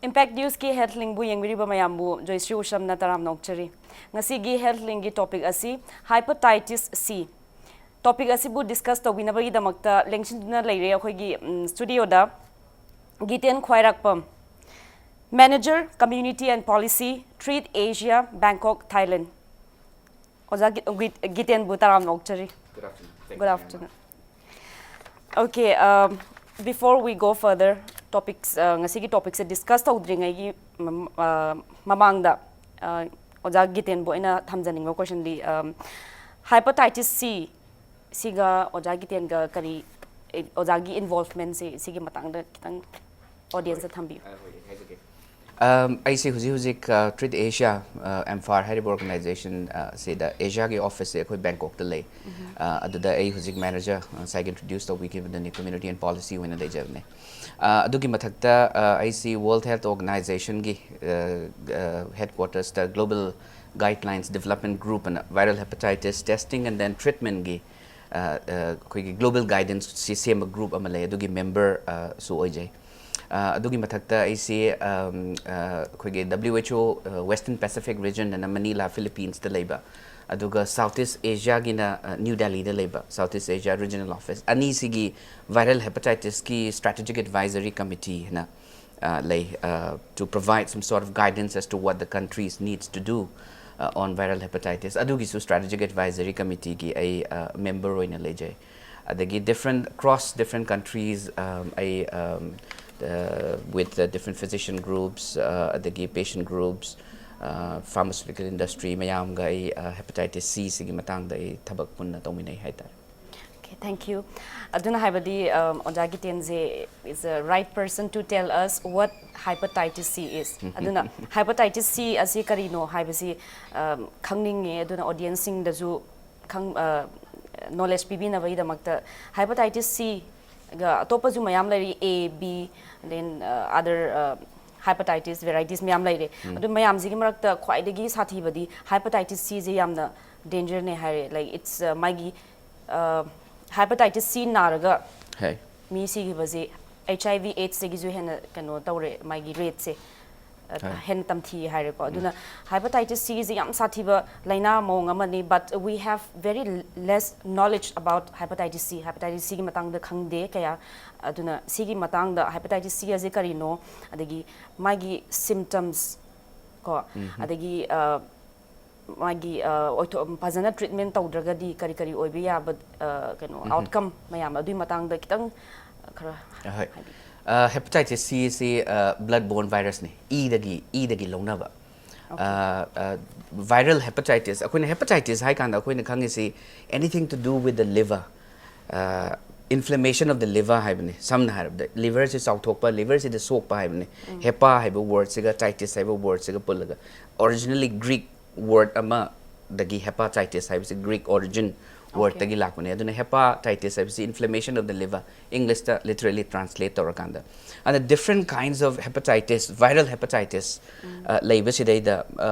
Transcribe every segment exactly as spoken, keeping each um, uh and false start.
Impact Newsꯀꯤ Health Linkꯕꯨ ꯌꯦꯡꯕꯤꯔꯤꯕ ꯃꯌꯥꯝꯕꯨ ꯖꯣꯏꯁ꯭ꯔꯤ ꯎꯁꯝꯅ ꯇꯔꯥꯝꯅ ꯑꯣꯛꯆꯔꯤ꯫ ꯉꯁꯤꯒꯤ Health Linkꯒꯤ topic ꯑꯁꯤ Hepatitis C꯫ Topic ꯑꯁꯤꯕꯨ discuss ꯇꯧꯕꯤꯅꯕꯒꯤꯗꯃꯛꯇ ꯂꯦꯡꯁꯤꯟꯗꯨꯅ ꯂꯩꯔꯦ ꯑꯩꯈꯣꯏꯒꯤ, ꯎꯝ, studioꯗ ꯒꯤꯇꯦꯟ ꯈ꯭ꯋꯥꯏꯔꯥꯛꯄꯝ, Manager, Community and Policy, Treat Asia, Bangkok, Thailand꯫ ꯑꯣꯖꯥ ꯒꯤ-, ꯒꯤ-, ꯒꯤꯇꯦꯟꯕꯨ ꯇꯔꯥꯝꯅ ꯑꯣꯛꯆꯔꯤ꯫ Good afternoon. Thank you very much. Okay, um, before we go further, topics, uh, ꯉꯁꯤꯒꯤ topicꯁꯦ discuss ꯇꯧꯗ꯭ꯔꯤꯉꯩꯒꯤ ꯃꯝ-, uh, ꯃꯃꯥꯡꯗ, uh, ꯑꯣꯖꯥ ꯒꯤꯇꯦꯟꯕꯨ ꯑꯩꯅ ꯊꯝꯖꯅꯤꯡꯕ questionꯗꯤ, um, Hepatitis C ꯁꯤꯒ ꯑꯣꯖꯥ ꯒꯤꯇꯦꯟꯒ ꯀꯔꯤ, ꯑꯦ, ꯑꯣꯖꯥꯒꯤ involvementꯁꯦ ꯁꯤꯒꯤ ꯃꯇꯥꯡꯗ ꯈꯤꯇꯪ audienceꯇ ꯊꯝꯕꯤꯌꯨ꯫ ꯑ, ꯍꯣꯏ, ꯍꯥꯏꯖꯒꯦ꯫ ꯑꯝ, ꯑꯩꯁꯦ ꯍꯧꯖꯤꯛ ꯍꯧꯖꯤꯛ, ꯑ, Treat Asia, ꯑ, ꯑꯦꯝꯐꯥꯔ ꯍꯥꯏꯔꯤꯕ organization, ꯑ, ꯁꯤꯗ Asiaꯒꯤ officeꯁꯦ ꯑꯩꯈꯣꯏ ꯕꯦꯡꯀꯣꯛꯇ ꯂꯩ꯫ ꯎꯝ꯫ ꯑ, ꯑꯗꯨꯗ ꯑꯩ ꯍꯧꯖꯤꯛ manager, ꯉꯁꯥꯏꯒꯤ introduce ꯇꯧꯕꯤꯈꯤꯕꯗꯨꯅꯤ, community and policy ꯑꯣꯏꯅ ꯂꯩꯖꯕꯅꯦ꯫ ꯑ, ꯑꯗꯨꯒꯤ ꯃꯊꯛꯇ, ꯑ, ꯑꯩꯁꯤ World Health Organizationꯒꯤ, ꯑ, ꯑ, headquartersꯇ Global Guidelines Development Group ꯑꯅ viral hepatitis testing and then treatmentꯒꯤ, ꯑ, ꯑ, ꯑꯩꯈꯣꯏꯒꯤ global guidanceꯁꯤ ꯁꯦꯝꯕ group ꯑꯃ ꯂꯩ, ꯑꯗꯨꯒꯤ member, ꯑ, ꯁꯨ ꯑꯣꯏꯖꯩ꯫ ꯑ, ꯑꯗꯨꯒꯤ ꯃꯊꯛꯇ ꯑꯩꯁꯤ, ꯑꯝ, ꯑ, ꯑꯩꯈꯣꯏꯒꯤ W H O, ꯑ, Western Pacific region ꯑꯅ Manila, Philippinesꯇ ꯂꯩꯕ, ꯑꯗꯨꯒ South East Asiaꯒꯤꯅ, ꯑ, New Delhiꯗ ꯂꯩꯕ South East Asia Regional Office, ꯑꯅꯤꯁꯤꯒꯤ viral hepatitisꯀꯤ strategic advisory committee ꯍꯥꯏꯅ, ꯑ, ꯂꯩ, ꯑ, to provide some sort of guidance as to what the countries needs to do, ꯑ, on viral hepatitis꯫ ꯑꯗꯨꯒꯤꯁꯨ strategic advisory committeeꯒꯤ ꯑꯩ, ꯑ, member ꯑꯣꯏꯅ ꯂꯩꯖꯩ꯫ ꯑꯗꯒꯤ different, across different countries, ꯑꯝ, ꯑꯩ, ꯑꯝ, ꯑ, with the different physician groups, ꯑ, ꯑꯗꯒꯤ patient groups, ꯑ, pharmaceutical industry ꯃꯌꯥꯝꯒ ꯑꯩ, ꯑ, hepatitis C ꯁꯤꯒꯤ ꯃꯇꯥꯡꯗ ꯑꯩ ꯊꯕꯛ ꯄꯨꯟꯅ ꯇꯧꯃꯤꯟꯅꯩ ꯍꯥꯏꯇꯥꯔꯦ꯫ Okay, thank you. ꯑꯗꯨꯅ ꯍꯥꯏꯕꯗꯤ, ꯑꯝ, ꯑꯣꯖꯥ ꯒꯤꯇꯦꯟꯁꯦ is a right person to tell us what hepatitis C is. ꯑꯗꯨꯅ hepatitis C ꯑꯁꯤ ꯀꯔꯤꯅꯣ ꯍꯥꯏꯕꯁꯤ, ꯑꯝ, ꯈꯪꯅꯤꯡꯉꯦ꯫ ꯑꯗꯨꯅ audienceꯁꯤꯡꯗꯁꯨ ꯈꯪ-, ꯑ, knowledge ꯄꯤꯕꯤꯅꯕꯒꯤꯗꯃꯛꯇ hepatitis Cꯒ ꯑꯇꯣꯞꯄꯁꯨ ꯃꯌꯥꯝ ꯂꯩꯔꯤ, A, B, then, ꯑ, other, ꯑ, hepatitis varieties ꯃꯌꯥꯝ ꯂꯩꯔꯦ꯫ ꯎꯝ꯫ ꯑꯗꯨ ꯃꯌꯥꯝꯁꯤꯒꯤ ꯃꯔꯛꯇ ꯈ꯭ꯋꯥꯏꯗꯒꯤ ꯁꯥꯊꯤꯕꯗꯤ hepatitis Cꯁꯦ ꯌꯥꯝꯅ dangerꯅꯦ ꯍꯥꯏꯔꯦ꯫ Like, it's, ꯑ, ꯃꯥꯒꯤ, ꯑ, hepatitis C ꯅꯥꯔꯒ ꯍꯦ꯫ ꯃꯤ ꯁꯤꯈꯤꯕꯁꯦ ꯑꯩꯆ ꯑꯥꯏ ꯚꯤ ꯑꯦꯠꯁꯇꯒꯤꯁꯨ ꯍꯦꯟꯅ ꯀꯩꯅꯣ ꯇꯧꯔꯦ, ꯃꯥꯒꯤ ꯔꯦꯠꯁꯦ ꯍꯣꯏ. ꯍꯦꯟꯅ ꯇꯝꯊꯤꯌꯦ ꯍꯥꯏꯔꯦꯀꯣ. ꯑꯗꯨꯅ ꯍꯦꯄꯥꯇꯥꯏꯇꯤꯁ ꯁꯤꯁꯦ ꯌꯥꯝ ꯁꯥꯊꯤꯕ ꯂꯥꯏꯅꯥ ꯃꯑꯣꯡ ꯑꯃꯅꯤ, but we have very less knowledge about hepatitis C. Hepatitis ꯁꯤꯒꯤ ꯃꯇꯥꯡꯗ ꯈꯪꯗꯦ ꯀꯌꯥ. ꯑꯗꯨꯅ ꯁꯤꯒꯤ ꯃꯇꯥꯡꯗ ꯍꯦꯄꯥꯇꯥꯏꯇꯤꯁ ꯁꯤ ꯑꯁꯤ ꯀꯔꯤꯅꯣ, ꯑꯗꯒꯤ ꯃꯥꯒꯤ ꯁꯤꯝꯇꯝꯁ ꯀꯣ, ꯑꯗꯒꯤ ꯑ, ꯃꯥꯒꯤ ꯑ, ꯑꯣꯏꯊꯣꯛ ꯐꯖꯅ ꯇ꯭ꯔꯤꯠꯃꯦꯟ ꯇꯧꯗ꯭ꯔꯒꯗꯤ ꯀꯔꯤ ꯀꯔꯤ ꯑꯣꯏꯕ ꯌꯥꯕ ꯑ, ꯀꯩꯅꯣ ꯑꯥꯎꯠꯀꯝ ꯃꯌꯥꯝ ꯑꯗꯨꯒꯤ ꯃꯇꯥꯡꯗ ꯈꯤꯇꯪ ꯈꯔ ꯍꯣꯏ. ꯍꯥꯏꯕꯤꯌꯨ. ꯍꯦꯄꯥꯇꯥꯏꯇꯤꯁ ꯁꯤ ꯑꯁꯤ ꯕ꯭ꯂꯠ ꯕꯣꯔꯟ ꯚꯥꯏꯔꯁꯅꯤ, ꯏꯗꯒꯤ ꯏꯗꯒꯤ ꯂꯧꯅꯕ. ꯚꯥꯏꯔꯦꯜ ꯍꯦꯄꯥꯇꯥꯏꯇꯤꯁ, ꯑꯩꯈꯣꯏꯅ ꯍꯦꯄꯥꯇꯥꯏꯇꯤꯁ ꯍꯥꯏ ꯀꯥꯟꯗ ꯑꯩꯈꯣꯏꯅ ꯈꯪꯉꯤꯁꯤ anything to do with the liver, inflammation of the liver ꯍꯥꯏꯕꯅꯤ. ꯁꯝꯅ ꯍꯥꯏꯔꯕꯗ ꯂꯤꯚꯔꯁꯤ ꯆꯥꯎꯊꯣꯛꯄ, ꯂꯤꯚꯔꯁꯤꯗ ꯁꯣꯛꯄ ꯍꯥꯏꯕꯅꯤ. ꯍꯦꯄꯥ ꯍꯥꯏꯕ ꯋꯥꯔꯗꯁꯤꯒ ꯇꯥꯏꯇꯤꯁ ꯍꯥꯏꯕ ꯋꯥꯔꯗꯁꯤꯒ ꯄꯨꯜꯂꯒ, ꯑꯣꯔꯤꯖꯤꯅꯦꯜꯂꯤ ꯒ꯭ꯔꯤꯛ ꯋꯥꯔꯗ ꯑꯃꯗꯒꯤ ꯍꯦꯄꯥꯇꯥꯏꯇꯤꯁ ꯍꯥꯏꯕꯁꯤ ꯒ꯭ꯔꯤꯛ ꯑꯣꯔꯤꯖꯤꯟ ꯋꯥꯔꯗꯇꯒꯤ ꯂꯥꯛꯄꯅꯦ. ꯑꯗꯨꯅ ꯍꯦꯄꯥꯇꯥꯏꯇꯤꯁ ꯍꯥꯏꯕꯁꯤ inflammation of the liver, ꯏꯪꯂꯤꯁꯇ ꯂꯤꯇꯔꯦꯂꯤ ꯇ꯭ꯔꯥꯟꯁꯂꯦꯠ ꯇꯧꯔꯀꯥꯟꯗ. ꯑꯗ different kinds of hepatitis, viral hepatitis ꯂꯩꯕꯁꯤꯗꯩꯗ,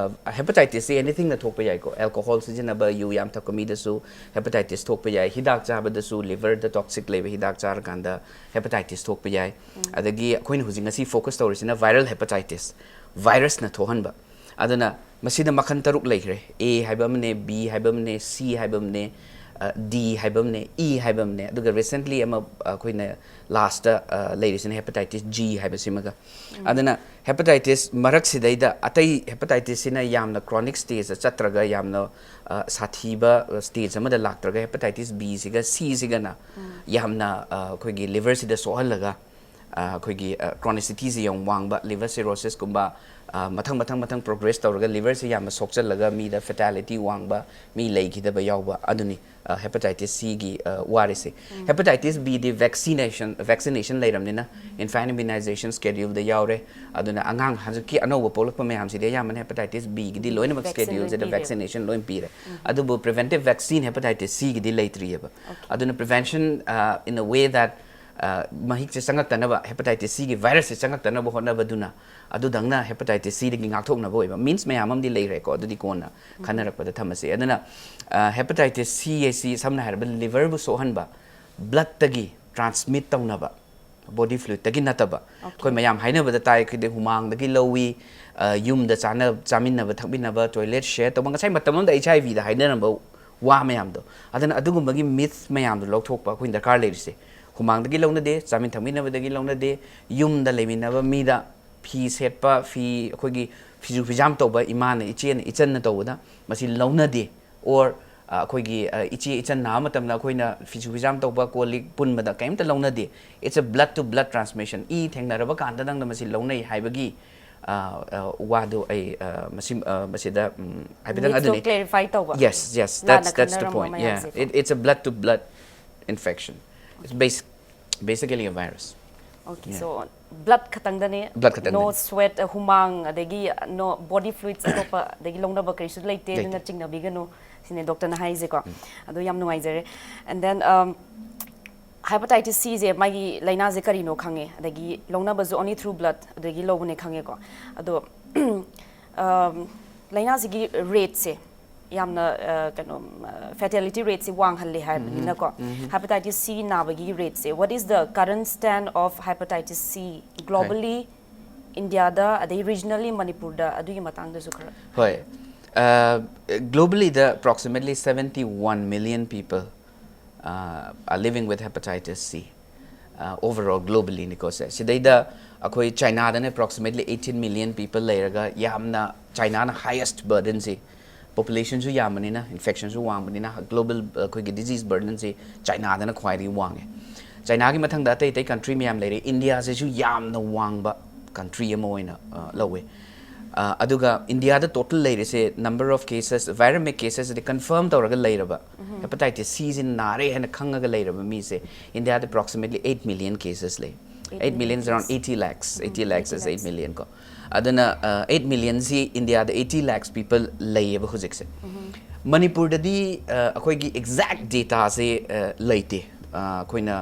ꯍꯦꯄꯥꯇꯥꯏꯇꯤꯁꯁꯤ ꯑꯦꯅꯤꯊꯤꯡꯅ ꯊꯣꯛꯄ ꯌꯥꯏꯀꯣ. ꯑꯦꯜꯀꯣꯍꯣꯜ ꯁꯤꯖꯤꯟꯅꯕ, ꯌꯨ ꯌꯥꯝ ꯊꯛꯄ ꯃꯤꯗꯁꯨ ꯍꯦꯄꯥꯇꯥꯏꯇꯤꯁ ꯊꯣꯛꯄ ꯌꯥꯏ. ꯍꯤꯗꯥꯛ ꯆꯥꯕꯗꯁꯨ, ꯂꯤꯚꯔꯗ ꯇꯣꯛꯁꯤꯛ ꯂꯩꯕ ꯍꯤꯗꯥꯛ ꯆꯥꯔꯀꯥꯟꯗ ꯍꯦꯄꯥꯇꯥꯏꯇꯤꯁ ꯊꯣꯛꯄ ꯌꯥꯏ. ꯑꯗꯒꯤ ꯑꯩꯈꯣꯏꯅ ꯍꯧꯖꯤꯛ ꯉꯁꯤ ꯐꯣꯀꯁ ꯇꯧꯔꯤꯁꯤꯅ ꯚꯥꯏꯔꯦꯜ ꯍꯦꯄꯥꯇꯥꯏꯇꯤꯁ, ꯚꯥꯏꯔꯁꯅ ꯊꯣꯛꯍꯟꯕ. ꯑꯗꯨꯅ ꯃꯁꯤꯗ ꯃꯈꯜ ꯇꯔꯨꯛ ꯂꯩꯈ꯭ꯔꯦ. ꯑꯦ ꯍꯥꯏꯕ ꯑꯃꯅꯦ, ꯕꯤ ꯍꯥꯏꯕ ꯑꯃꯅꯦ, ꯁꯤ ꯍꯥꯏꯕ ꯑꯃꯅꯦ, ꯗꯤ ꯍꯥꯏꯕ ꯑꯃꯅꯦ, ꯏ ꯍꯥꯏꯕ ꯑꯃꯅꯦ. ꯑꯗꯨꯒ ꯔꯤꯁꯦꯟꯠꯂꯤ ꯑꯃ ꯑꯩꯈꯣꯏꯅ ꯂꯥꯁꯇ ꯂꯩꯔꯤꯁꯤꯅ ꯍꯦꯄꯥꯇꯥꯏꯇꯤꯁ ꯖꯤ ꯍꯥꯏꯕꯁꯤꯃꯒ. ꯑꯗꯨꯅ ꯍꯦꯄꯥꯇꯥꯏꯇꯤꯁ ꯃꯔꯛꯁꯤꯗꯩꯗ ꯑꯇꯩ ꯍꯦꯄꯥꯇꯥꯏꯇꯤꯁꯁꯤꯅ ꯌꯥꯝꯅ ꯀ꯭ꯔꯣꯅꯤꯛ ꯁ꯭ꯇꯦꯖꯇ ꯆꯠꯇ꯭ꯔꯒ, ꯌꯥꯝꯅ ꯁꯥꯊꯤꯕ ꯁ꯭ꯇꯦꯖ ꯑꯃꯗ ꯂꯥꯛꯇ꯭ꯔꯒ, ꯍꯦꯄꯥꯇꯥꯏꯇꯤꯁ ꯕꯤꯁꯤꯒ ꯁꯤꯁꯤꯒꯅ ꯌꯥꯝꯅ ꯑꯩꯈꯣꯏꯒꯤ ꯂꯤꯚꯔꯁꯤꯗ ꯁꯣꯛꯍꯜꯂꯒ, ꯑꯩꯈꯣꯏꯒꯤ ꯀ꯭ꯔꯣꯅꯤꯁꯤꯇꯤꯁꯤ ꯌꯥꯝ ꯋꯥꯡꯕ, ꯂꯤꯚꯔ ꯁꯤꯔꯣꯁꯤꯁꯀꯨꯝꯕ ꯃꯊꯪ ꯃꯊꯪ ꯃꯊꯪ ꯄ꯭ꯔꯣꯒ꯭ꯔꯦꯁ ꯇꯧꯔꯒ ꯂꯤꯚꯔꯁꯤ ꯌꯥꯝꯅ ꯁꯣꯛꯆꯜꯂꯒ ꯃꯤꯗ ꯐꯦꯇꯥꯂꯤꯇꯤ ꯋꯥꯡꯕ, ꯃꯤ ꯂꯩꯈꯤꯗꯕ ꯌꯥꯎꯕ, ꯑꯗꯨꯅꯤ ꯍꯦꯄꯥꯇꯥꯏꯇꯤꯁ ꯁꯤꯒꯤ ꯋꯥꯔꯤꯁꯦ. ꯍꯦꯄꯥꯇꯥꯏꯇꯤꯁ ꯕꯤꯗꯤ ꯚꯦꯛꯁꯤꯅꯦꯁꯟ, ꯚꯦꯛꯁꯤꯅꯦꯁꯟ ꯂꯩꯔꯕꯅꯤꯅ, ꯏꯟꯐꯦꯟ ꯏꯝꯌꯨꯅꯥꯏꯖꯦꯁꯟ ꯁ꯭ꯀꯦꯗ꯭ꯌꯨꯜꯗ ꯌꯥꯎꯔꯦ. ꯑꯗꯨꯅ ꯑꯉꯥꯡ ꯍꯧꯖꯤꯛꯀꯤ ꯑꯅꯧꯕ ꯄꯣꯛꯂꯛꯄ ꯃꯌꯥꯝꯁꯤꯗꯤ ꯑꯌꯥꯝꯕꯅ ꯍꯦꯄꯥꯇꯥꯏꯇꯤꯁ ꯕꯤꯒꯤꯗꯤ ꯂꯣꯏꯅꯃꯛ ꯚꯦꯛꯁꯤꯟ ꯂꯣꯏ ꯁ꯭ꯀꯦꯗ꯭ꯌꯨꯜꯁꯤꯗ ꯄꯤꯔꯦ. ꯚꯦꯛꯁꯤꯅꯦꯁꯟ ꯂꯣꯏ ꯄꯤꯔꯦ. ꯑꯗꯨꯕꯨ ꯄ꯭ꯔꯤꯚꯦꯟꯇꯤꯞ ꯚꯦꯛꯁꯤꯟ ꯍꯦꯄꯥꯇꯥꯏꯇꯤꯁ ꯁꯤꯒꯤꯗꯤ ꯂꯩꯇ꯭ꯔꯤꯑꯕ. ꯑꯗꯨꯅ prevention, in a way that ꯃꯍꯤꯛꯁꯦ ꯆꯪꯉꯛꯇꯅꯕ, ꯍꯦꯄꯥꯇꯥꯏꯇꯤꯁ ꯁꯤꯒꯤ ꯚꯥꯏꯔꯁꯁꯦ ꯆꯪꯉꯛꯇꯅꯕ ꯍꯣꯠꯅꯕꯗꯨꯅ ꯑꯗꯨꯗꯪꯅ ꯍꯦꯄꯥꯇꯥꯏꯇꯤꯁ ꯁꯤꯗꯒꯤ ꯉꯥꯛꯊꯣꯛꯅꯕ ꯑꯣꯏꯕ ꯃꯤꯟꯁ ꯃꯌꯥꯝ ꯑꯃꯗꯤ ꯂꯩꯈ꯭ꯔꯦꯀꯣ. ꯑꯗꯨꯗꯤ ꯀꯣꯟꯅ ꯈꯟꯅꯔꯛꯄꯗ ꯊꯝꯃꯁꯤ. ꯑꯗꯨꯅ ꯍꯦꯄꯥꯇꯥꯏꯇꯤꯁ ꯁꯤ ꯑꯁꯤ ꯁꯝꯅ ꯍꯥꯏꯔꯕꯗ ꯂꯤꯚꯔꯕꯨ ꯁꯣꯛꯍꯟꯕ, ꯕ꯭ꯂꯠꯇꯒꯤ ꯇ꯭ꯔꯥꯟꯁꯃꯤꯠ ꯇꯧꯅꯕ, ꯕꯣꯗꯤ ꯐ꯭ꯂꯨꯏꯗꯇꯒꯤ ꯅꯠꯇꯕ꯫ ꯑꯩꯈꯣꯏ ꯃꯌꯥꯝ ꯍꯥꯏꯅꯕꯗ ꯇꯥꯏ, ꯑꯩꯈꯣꯏꯗꯤ ꯍꯨꯃꯥꯡꯗꯒꯤ ꯂꯧꯏ, ꯑ, ꯌꯨꯝꯗ ꯆꯥꯅ-, ꯆꯥꯃꯤꯟꯅꯕ ꯊꯛꯃꯤꯟꯅꯕ, ꯇꯣꯏꯂꯦꯠ ꯁꯦꯌꯔ ꯇꯧꯕ, ꯉꯁꯥꯏ ꯃꯇꯝ ꯑꯃꯗ ꯑꯩꯠꯆ ꯑꯥꯏ ꯚꯤꯗ ꯍꯥꯏꯅꯔꯝꯕ ꯋꯥ ꯃꯌꯥꯝꯗꯣ꯫ ꯑꯗꯨꯅ ꯑꯗꯨꯒꯨꯝꯕꯒꯤ ꯃꯤꯊ ꯃꯌꯥꯝꯗꯣ ꯂꯧꯊꯣꯛꯄ ꯑꯩꯈꯣꯏꯅ ꯗꯔꯀꯥꯔ ꯂꯩꯔꯤꯁꯦ꯫ ꯍꯨꯃꯥꯡꯗꯒꯤ ꯂꯧꯅꯗꯦ, ꯆꯥꯃꯤꯟ ꯊꯛꯃꯤꯟꯅꯕꯗꯒꯤ ꯂꯧꯅꯗꯦ, ꯌꯨꯝꯗ ꯂꯩꯃꯤꯟꯅꯕ ꯃꯤꯗ ꯐꯤ ꯁꯦꯠꯄ, ꯐꯤ, ꯑꯩꯈꯣꯏꯒꯤ ꯐꯤꯁꯨ ꯐꯤꯖꯥꯝ ꯇꯧꯕ ꯏꯃꯥꯅ, ꯏꯆꯦꯅ, ꯏꯆꯟꯅ ꯇꯧꯕꯗ ꯃꯁꯤ ꯂꯧꯅꯗꯦ꯫ ꯑꯣꯔ, ꯑ, ꯑꯩꯈꯣꯏꯒꯤ, ꯑ, ꯏꯆꯦ ꯏꯆꯟ ꯅꯥꯕ ꯃꯇꯝꯗ ꯑꯩꯈꯣꯏꯅ ꯐꯤꯁꯨ ꯐꯤꯖꯥꯝ ꯇꯧꯕ, ꯀꯣꯜ ꯂꯤꯛ ꯄꯨꯟꯕꯗ ꯀꯔꯤꯝꯇ ꯂꯧꯅꯗꯦ꯫ It's a blood to blood transmission. E ꯊꯦꯡꯅꯔꯕ ꯀꯥꯟꯗ ꯅꯪꯅ ꯃꯁꯤ ꯂꯧꯅꯩ ꯍꯥꯏꯕꯒꯤ, ꯑ, ꯑ, ꯋꯥꯗꯨ ꯑꯩ, ꯑ, ꯃꯁꯤ, ꯑ, ꯃꯁꯤꯗ, ꯎꯝ, ꯍꯥꯏꯐꯦꯠꯇꯪ ꯃꯤꯠꯇꯣ ꯑꯗꯨꯅꯤ꯫ ꯀ꯭ꯂꯦꯔꯤꯐꯥꯏ ꯇꯧꯕ꯫ Yes, yes, that's, that's the ꯈꯪꯅꯔꯝꯕ point. Yeah, ꯃꯌꯥꯝꯁꯦꯀꯣ꯫ It, it's a blood to blood infection. It's basic, basically a virus. Okay, yeah. So blood ꯈꯛꯇꯪꯗꯅꯦ, blood ꯈꯛꯇꯪꯗꯅꯦ꯫ No sweat, ꯍꯨꯃꯥꯡ, ꯑꯗꯒꯤ no body fluids ꯑꯇꯣꯞꯄ ꯑꯗꯒꯤ ꯂꯧꯅꯕ ꯀꯔꯤꯁꯨ ꯂꯩꯇꯦ, ꯑꯗꯨꯅ ꯂꯩꯇꯦ꯫ ꯆꯤꯡꯅꯕꯤꯒꯅꯨ ꯁꯤꯅꯦ ꯗꯣꯛꯇꯔꯅ ꯍꯥꯏꯁꯦꯀꯣ꯫ ꯎꯝ꯫ ꯑꯗꯣ ꯌꯥꯝ ꯅꯨꯡꯉꯥꯏꯖꯔꯦ꯫ And then, um, hepatitis C ꯁꯦ ꯃꯥꯒꯤ ꯂꯥꯏꯅꯥꯁꯦ ꯀꯔꯤꯅꯣ ꯈꯪꯉꯦ, ꯑꯗꯒꯤ ꯂꯧꯅꯕꯁꯨ only through blood ꯑꯗꯒꯤ ꯂꯧꯕꯅꯦ ꯈꯪꯉꯦꯀꯣ꯫ ꯑꯗꯣ, um, ꯂꯥꯏꯅꯥꯁꯤꯒꯤ ꯔꯦꯠꯁꯦ ꯌꯥꯝꯅ, ꯑ, ꯀꯩꯅꯣ, ꯐꯦꯇꯦꯂꯤꯇꯤ ꯔꯦꯠꯁꯤ ꯋꯥꯡꯍꯜꯂꯦ ꯍꯥꯏꯕꯅꯤꯅꯀꯣ꯫ ꯎꯝ, ꯎꯝ꯫ Hepatitis C ꯅꯥꯕꯒꯤ ꯔꯦꯠꯁꯦ, what is the current stand of hepatitis C globally, ꯍꯣꯏ꯫ India ꯗ, ꯑꯗꯩ regionally ꯃꯅꯤꯄꯨꯔꯗ, ꯑꯗꯨꯒꯤ ꯃꯇꯥꯡꯗꯁꯨ ꯈꯔ꯫ ꯍꯣꯏ꯫ ꯑ, globally the approximately seventy one million people, uh, are living with hepatitis C, uh, overall globally ꯅꯤꯀꯣ ꯁꯦ꯫ ꯁꯤꯗꯩꯗ ꯑꯩꯈꯣꯏ ꯆꯥꯏꯅꯥꯗꯅ approximately eighteen million people ꯂꯩꯔꯒ, ꯌꯥꯝꯅ ꯆꯥꯏꯅꯥꯅ highest burden ꯁꯤ, ꯄꯣꯄꯨꯂꯦꯁꯟꯁꯨ ꯌꯥꯝꯕꯅꯤꯅ, ꯏꯟꯐꯦꯛꯁꯟꯁꯨ ꯋꯥꯡꯕꯅꯤꯅ, global, ꯑꯩꯈꯣꯏꯒꯤ disease burden ꯁꯤ ꯆꯥꯏꯅꯥꯗꯅ ꯈ꯭ꯋꯥꯏꯗꯒꯤ ꯋꯥꯡꯉꯦ꯫ ꯆꯥꯏꯅꯥꯒꯤ ꯃꯊꯪꯗ ꯑꯇꯩ ꯑꯇꯩ ꯀꯟꯇ꯭ꯔꯤ ꯃꯌꯥꯝ ꯂꯩꯔꯦ, ꯏꯟꯗꯤꯌꯥꯁꯤꯁꯨ ꯌꯥꯝꯅ ꯋꯥꯡꯕ ꯀꯟꯇ꯭ꯔꯤ ꯑꯃ ꯑꯣꯏꯅ, ꯑ, ꯂꯧꯋꯦ꯫ ꯑ, ꯑꯗꯨꯒ ꯏꯟꯗꯤꯌꯥꯗ ꯇꯣꯇꯦꯜ ꯂꯩꯔꯤꯁꯦ, number of cases, viremic cases D confirm ꯇꯧꯔꯒ ꯂꯩꯔꯕ, ꯎꯝ꯫ Hepatitis C ꯁꯤ ꯅꯥꯔꯦ ꯍꯥꯏꯅ ꯈꯪꯉꯒ ꯂꯩꯔꯕ ꯃꯤꯁꯦ ꯏꯟꯗꯤꯌꯥꯗ approximately eight million cases ꯂꯩ꯫ Eight million is around eighty lakhs, eighty lakhs is eight million ꯀꯣ꯫ ꯑꯗꯨꯅ, ꯑ, eight million ꯁꯤ ꯏꯟꯗꯤꯌꯥꯗ eighty lakhs people ꯂꯩꯌꯦꯕ ꯍꯧꯖꯤꯛꯁꯦ꯫ ꯎꯝ꯫ ꯃꯅꯤꯄꯨꯔꯗꯗꯤ, ꯑ, ꯑꯩꯈꯣꯏꯒꯤ exact data ꯁꯦ, ꯑ, ꯂꯩꯇꯦ꯫ ꯑꯩꯈꯣꯏꯅ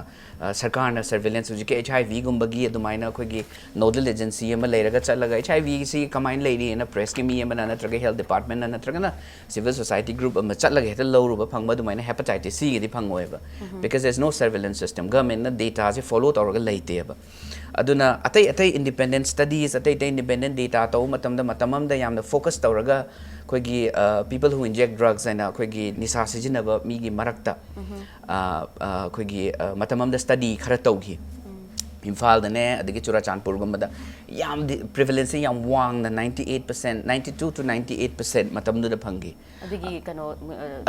ꯁꯔꯀꯥꯔꯅ ꯁꯔꯚꯦꯂꯦꯟꯁ, ꯍꯧꯖꯤꯛꯀꯤ ꯑꯩꯆ ꯑꯥꯏ ꯚꯤꯒꯨꯝꯕꯒꯤ ꯑꯗꯨꯃꯥꯏꯅ ꯑꯩꯈꯣꯏꯒꯤ ꯅꯣꯗꯦꯜ ꯑꯦꯖꯦꯟꯁꯤ ꯑꯃ ꯂꯩꯔꯒ ꯆꯠꯂꯒ, ꯑꯩꯆ ꯑꯥꯏ ꯚꯤꯁꯤ ꯀꯃꯥꯏꯅ ꯂꯩꯔꯤꯅ ꯄ꯭ꯔꯦꯁꯀꯤ ꯃꯤ ꯑꯃꯅ ꯅꯠꯇ꯭ꯔꯒ ꯍꯦꯜꯊ ꯗꯤꯄꯥꯔꯠꯃꯦꯟꯅ ꯅꯠꯇ꯭ꯔꯒꯅ ꯁꯤꯚꯤꯜ ꯁꯣꯁꯥꯏꯇꯤ ꯒ꯭ꯔꯨꯞ ꯑꯃ ꯆꯠꯂꯒ ꯍꯦꯛꯇ ꯂꯧꯔꯨꯕ ꯐꯪꯕ ꯑꯗꯨꯃꯥꯏꯅ ꯍꯦꯄꯥꯇꯥꯏꯇꯤꯁ ꯁꯤꯒꯤꯗꯤ ꯐꯪꯉꯣꯏꯕ꯫ Because there is no surveillance system, ꯒꯚꯔꯟꯃꯦꯟꯠꯅ ꯗꯦꯇꯥꯁꯦ ꯐꯣꯂꯣ ꯇꯧꯔꯒ ꯂꯩꯇꯦꯕ꯫ ꯑꯗꯨꯅ ꯑꯇꯩ ꯑꯇꯩ ꯏꯟꯗꯤꯄꯦꯟꯗꯦꯟ ꯁ꯭ꯇꯗꯤꯁ, ꯑꯇꯩ ꯑꯇꯩ ꯏꯟꯗꯤꯄꯦꯟꯗꯦꯟ ꯗꯦꯇꯥ ꯇꯧꯕ ꯃꯇꯝꯗ, ꯃꯇꯝ ꯑꯃꯗ ꯌꯥꯝꯅ ꯐꯣꯀꯁ ꯇꯧꯔꯒ ꯑꯩꯈꯣꯏꯒꯤ ꯄꯤꯄꯜ ꯍꯨ ꯏꯟꯖꯦꯛ ꯗ꯭ꯔꯒꯁ ꯍꯥꯏꯅ ꯑꯩꯈꯣꯏꯒꯤ ꯅꯤꯁꯥ ꯁꯤꯖꯤꯟꯅꯕ ꯃꯤꯒꯤ ꯃꯔꯛꯇ ꯑꯩꯈꯣꯏꯒꯤ ꯃꯇꯝ ꯑꯃꯗ ꯁ꯭ꯇꯗꯤ ꯈꯔ ꯇꯧꯈꯤ꯫ ꯏꯝꯐꯥꯜꯗꯅꯦ, ꯑꯗꯒꯤ ꯆꯨꯔꯥꯆꯥꯟꯄꯨꯔꯒꯨꯝꯕꯗ ꯌꯥꯝꯗꯤ ꯄ꯭ꯔꯤꯚꯦꯂꯦꯟꯁꯁꯦ ꯌꯥꯝ ꯋꯥꯡꯅ, ninety eight percent, ninety two to ninety eight percent ꯃꯇꯝꯗꯨꯗ ꯐꯪꯈꯤ꯫ ꯑꯗꯨꯒꯤ ꯀꯩꯅꯣ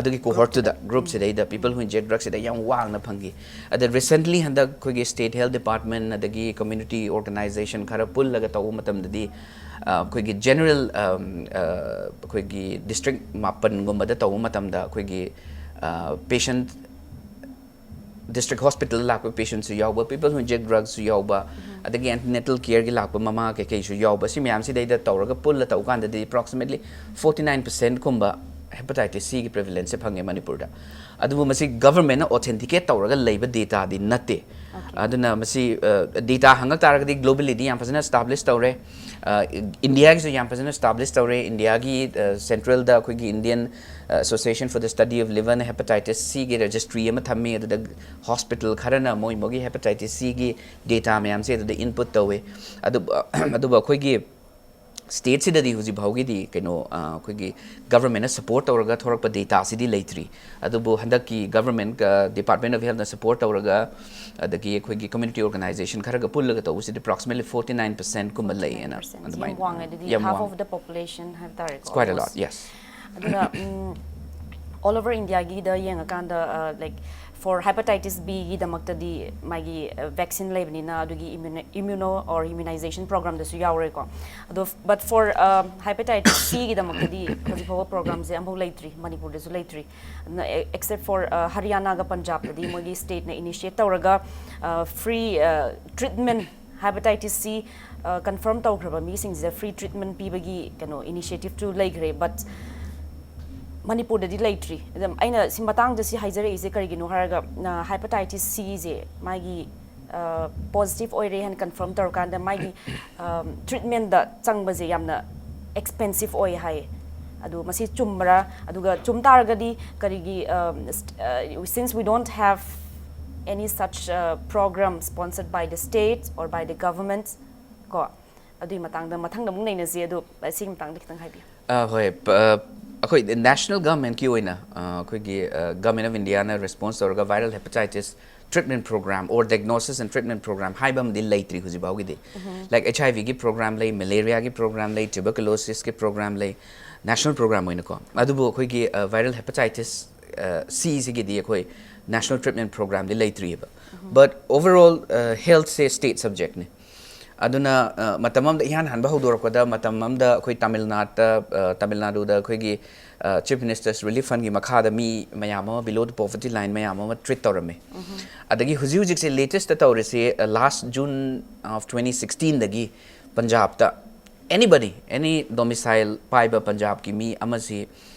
ꯑꯗꯨꯒꯤ ꯀꯣꯍꯣꯔꯠꯇꯨꯗ, ꯒ꯭ꯔꯨꯞꯁꯤꯗꯩꯗ, ꯄꯤꯄꯜ ꯍꯨ ꯏꯟꯖꯦꯛ ꯗ꯭ꯔꯒꯁꯤꯗ ꯌꯥꯝ ꯋꯥꯡꯅ ꯐꯪꯈꯤ꯫ ꯑꯗ ꯔꯤꯁꯦꯟꯠꯂꯤ ꯍꯟꯗꯛ ꯑꯩꯈꯣꯏꯒꯤ ꯁ꯭ꯇꯦꯠ ꯍꯦꯜꯊ ꯗꯤꯄꯥꯔꯠꯃꯦꯟ ꯑꯗꯒꯤ ꯀꯝꯃ꯭ꯌꯨꯅꯤꯇꯤ ꯑꯣꯔꯒꯅꯥꯏꯖꯦꯁꯟ ꯈꯔ ꯄꯨꯜꯂꯒ ꯇꯧꯕ ꯃꯇꯝꯗꯗꯤ ꯑꯩꯈꯣꯏꯒꯤ ꯖꯦꯅꯔꯦꯜ, ꯑꯩꯈꯣꯏꯒꯤ ꯗꯤꯁꯇ꯭ꯔꯤꯛ ꯃꯥꯄꯟꯒꯨꯝꯕꯗ ꯇꯧꯕ ꯃꯇꯝꯗ ꯑꯩꯈꯣꯏꯒꯤ ꯄꯦꯁꯦꯟꯠ ꯗꯤꯁꯇ꯭ꯔꯤꯛ ꯍꯣꯁꯄꯤꯇꯥꯜꯗ ꯂꯥꯛꯄ ꯄꯦꯁꯦꯟꯠꯁꯨ ꯌꯥꯎꯕ, ꯄꯤꯄꯜ ꯍꯨ ꯏꯟꯖꯦꯛ ꯗ꯭ꯔꯒꯁꯁꯨ ꯌꯥꯎꯕ, ꯑꯗꯒꯤ ꯑꯦꯟꯇꯤꯅꯦꯇꯜ ꯀꯦꯌꯔꯒꯤ ꯂꯥꯛꯄ ꯃꯃꯥ ꯀꯩꯀꯩꯁꯨ ꯌꯥꯎꯕ, ꯁꯤ ꯃꯌꯥꯝꯁꯤꯗꯩꯗ ꯇꯧꯔꯒ ꯄꯨꯜꯂ ꯇꯧ ꯀꯥꯟꯗꯗꯤ ꯑꯦꯄ꯭ꯔꯣꯛꯁꯤꯃꯦꯠꯂꯤ ꯐꯣꯔꯇꯤ ꯅꯥꯏꯟ ꯄꯔꯁꯦꯟꯠ ꯀꯨꯝꯕ ꯍꯦꯄꯥꯇꯥꯏꯇꯤꯁ ꯁꯤꯒꯤ ꯄ꯭ꯔꯤꯚꯦꯂꯦꯟꯁꯁꯦ ꯐꯪꯉꯦ ꯃꯅꯤꯄꯨꯔꯗ꯫ ꯑꯗꯨꯕꯨ ꯃꯁꯤ ꯒꯚꯔꯟꯃꯦꯟꯠꯅ ꯑꯣꯊꯦꯟꯇꯤꯀꯦꯠ ꯇꯧꯔꯒ ꯂꯩꯕ ꯗꯦꯇꯥꯗꯤ ꯅꯠꯇꯦ꯫ ꯑꯗꯨꯅ ꯃꯁꯤ ꯗꯦꯇꯥ ꯍꯪꯉꯛ ꯇꯥꯔꯒꯗꯤ ꯒ꯭ꯂꯣꯕꯦꯜꯂꯤꯗꯤ ꯌꯥꯝ ꯐꯖꯅ ꯑꯦꯁꯇꯥꯕ꯭ꯂꯤꯁ ꯇꯧꯔꯦ꯫ ꯏꯟꯗꯤꯌꯥꯒꯤꯁꯨ ꯌꯥꯝ ꯐꯖꯅ ꯑꯦꯁꯇꯥꯕ꯭ꯂꯤꯁ ꯇꯧꯔꯦ꯫ ꯏꯟꯗꯤꯌꯥꯒꯤ ꯁꯦꯟꯇ꯭ꯔꯦꯜꯗ ꯑꯩꯈꯣꯏꯒꯤ Indian association for the study of liver and hepatitis ꯁꯤꯒꯤ ꯔꯦꯖꯤꯁꯇ꯭ꯔꯤ ꯑꯃ ꯊꯝꯃꯤ꯫ ꯑꯗꯨꯗ ꯍꯣꯁꯄꯤꯇꯥꯜ ꯈꯔꯅ ꯃꯣꯏ ꯃꯣꯏꯒꯤ ꯍꯦꯄꯥꯇꯥꯏꯇꯤꯁ ꯁꯤꯒꯤ ꯗꯦꯇꯥ ꯃꯌꯥꯝꯁꯦ ꯑꯗꯨꯗ ꯏꯟꯄꯨꯠ ꯇꯧꯋꯦ꯫ ꯑꯗꯨ ꯑꯗꯨꯕꯨ ꯑꯩꯈꯣꯏꯒꯤ ꯁ꯭ꯇꯦꯠꯁꯤꯗꯗꯤ ꯍꯧꯖꯤꯛ ꯐꯥꯎꯒꯤꯗꯤ ꯀꯩꯅꯣ, ꯑꯩꯈꯣꯏꯒꯤ ꯒꯚꯔꯟꯃꯦꯟꯠꯅ ꯁꯄꯣꯔꯠ ꯇꯧꯔꯒ ꯊꯣꯔꯛꯄ ꯗꯦꯇꯥꯁꯤꯗꯤ ꯂꯩꯇ꯭ꯔꯤ꯫ ꯑꯗꯨꯕꯨ ꯍꯟꯗꯛꯀꯤ ꯒꯚꯔꯟꯃꯦꯟꯠ, ꯗꯤꯄꯥꯔꯠꯃꯦꯟꯠ ꯑꯣꯐ ꯍꯦꯜꯊꯅ ꯁꯄꯣꯔꯠ ꯇꯧꯔꯒ, ꯑꯗꯒꯤ ꯑꯩꯈꯣꯏꯒꯤ ꯀꯝꯃ꯭ꯌꯨꯅꯤꯇꯤ ꯑꯣꯔꯒꯅꯥꯏꯖꯦꯁꯟ ꯈꯔꯒ ꯄꯨꯜꯂꯒ ꯇꯧꯕꯁꯤꯗꯤ ꯑꯦꯄ꯭ꯔꯣꯛꯁꯤꯃꯦꯠꯂꯤ ꯐꯣꯔꯇꯤ ꯅꯥꯏꯟ ꯄꯔꯁꯦꯟꯠ ꯀꯨꯝꯕ ꯂꯩꯌꯦꯅ꯫ ꯌꯥꯝ ꯋꯥꯡꯉꯦ꯫ ꯑꯗꯨꯗꯤ half of the population ꯍꯥꯏꯕ ꯇꯥꯔꯦꯀꯣ, quite a lot, yes꯫ ꯑꯗꯨꯅ all over India ꯒꯤꯗ ꯌꯦꯡꯉꯀꯥꯟꯗ, like, for hepatitis B ꯒꯤꯗꯃꯛꯇꯗꯤ ꯃꯥꯒꯤ ꯚꯦꯛꯁꯤꯟ ꯂꯩꯕꯅꯤꯅ ꯑꯗꯨꯒꯤ immuno or immunization program ꯗꯁꯨ ꯌꯥꯎꯔꯦꯀꯣ꯫ ꯑꯗꯣ but for hepatitis C ꯒꯤꯗꯃꯛꯇꯗꯤ ꯍꯧꯖꯤꯛ ꯐꯥꯎꯕ ꯄ꯭ꯔꯣꯒ꯭ꯔꯥꯝꯁꯦ ꯑꯃꯐꯥꯎ ꯂꯩꯇ꯭ꯔꯤ, ꯃꯅꯤꯄꯨꯔꯗꯁꯨ ꯂꯩꯇ꯭ꯔꯤ꯫ ꯑꯗꯨꯅ except for ꯍꯔꯤꯌꯥꯅꯥꯒ ꯄꯟꯖꯥꯕꯇꯗꯤ ꯃꯣꯏꯒꯤ ꯁ꯭ꯇꯦꯠꯅ ꯏꯅꯤꯁꯤꯌꯦꯠ ꯇꯧꯔꯒ free treatment, hepatitis C confirm ꯇꯧꯈ꯭ꯔꯕ ꯃꯤꯁꯤꯡꯁꯤꯗ free treatment ꯄꯤꯕꯒꯤ ꯀꯩꯅꯣ initiative ꯇꯨ ꯂꯩꯈ꯭ꯔꯦ꯫ But ꯃꯅꯤꯄꯨꯔꯗꯗꯤ ꯂꯩꯇ꯭ꯔꯤ꯫ ꯑꯗꯨꯝ ꯑꯩꯅ ꯁꯤ ꯃꯇꯥꯡꯗ ꯁꯤ ꯍꯥꯏꯖꯔꯛꯏꯁꯦ ꯀꯔꯤꯒꯤꯅꯣ ꯍꯥꯏꯔꯒ, hepatitis C ꯁꯦ ꯃꯥꯒꯤ positive ꯑꯣꯏꯔꯦ ꯍꯥꯏꯅ confirm ꯇꯧꯔꯀꯥꯟꯗ ꯃꯥꯒꯤ treatment ꯇ ꯆꯪꯕꯁꯦ ꯌꯥꯝꯅ expensive ꯑꯣꯏ ꯍꯥꯏ꯫ ꯑꯗꯨ ꯃꯁꯤ ꯆꯨꯝꯕ꯭ꯔꯥ? ꯑꯗꯨꯒ ꯆꯨꯝ ꯇꯥꯔꯒꯗꯤ ꯀꯔꯤꯒꯤ, since we don't have any such program sponsored by the state or by the government, ꯀꯣ, ꯑꯗꯨꯒꯤ ꯃꯇꯥꯡꯗ ꯃꯊꯪꯗ ꯑꯃꯨꯛ ꯅꯩꯅꯁꯤ꯫ ꯑꯗꯣ ꯁꯤꯒꯤ ꯃꯇꯥꯡꯗ ꯈꯤꯇꯪ ꯍꯥꯏꯕꯤꯌꯨ꯫ ꯑ, ꯍꯣꯏ, ꯄ-, ꯑ, ꯑꯩꯈꯣꯏ national government ꯀꯤ ꯑꯣꯏꯅ, ꯑ, ꯑꯩꯈꯣꯏꯒꯤ, ꯑ, Government of India ꯅ response ꯇꯧꯔꯒ viral hepatitis treatment program or diagnosis and treatment program ꯍꯥꯏꯕ ꯑꯃꯗꯤ ꯂꯩꯇ꯭ꯔꯤ ꯍꯧꯖꯤꯛ ꯐꯥꯎꯒꯤꯗꯤ꯫ Like H I V ꯒꯤ program ꯂꯩ, malaria ꯒꯤ program ꯂꯩ, tuberculosis ꯀꯤ program ꯂꯩ, national program ꯑꯣꯏꯅꯀꯣ꯫ ꯑꯗꯨꯕꯨ ꯑꯩꯈꯣꯏꯒꯤ, ꯑ, viral hepatitis, ꯑ, C ꯁꯤꯒꯤꯗꯤ ꯑꯩꯈꯣꯏ national treatment program D ꯂꯩꯇ꯭ꯔꯤꯑꯕ꯫ But overall, ꯑ, health ꯁꯦ state subject ꯅꯤ꯫ ꯑꯗꯨꯅ, ꯑ, ꯃꯇꯝ ꯑꯃꯗ ꯏꯍꯥꯟ ꯍꯥꯟꯕ ꯍꯧꯗꯣꯔꯛꯄꯗ ꯃꯇꯝ ꯑꯃꯗ ꯑꯩꯈꯣꯏ ꯇꯥꯃꯤꯜ ꯅꯥꯗ, ꯑ, ꯇꯥꯃꯤꯜ ꯅꯥꯗꯨꯗ ꯑꯩꯈꯣꯏꯒꯤ, ꯑ, Chief Minister's Relief Fund ꯒꯤ ꯃꯈꯥꯗ ꯃꯤ ꯃꯌꯥꯝ ꯑꯃ below the poverty line ꯃꯌꯥꯝ ꯑꯃ treat ꯇꯧꯔꯝꯃꯤ꯫ ꯑꯗꯒꯤ ꯍꯧꯖꯤꯛ ꯍꯧꯖꯤꯛꯁꯦ latest ꯇ ꯇꯧꯔꯤꯁꯦ, ꯑ, last June of twenty sixteen ꯗꯒꯤ ꯄꯟꯖꯥꯕꯇ anybody, any domicile ꯄꯥꯏꯕ ꯄꯟꯖꯥꯕꯀꯤ ꯃꯤ ꯑꯃꯁꯤ,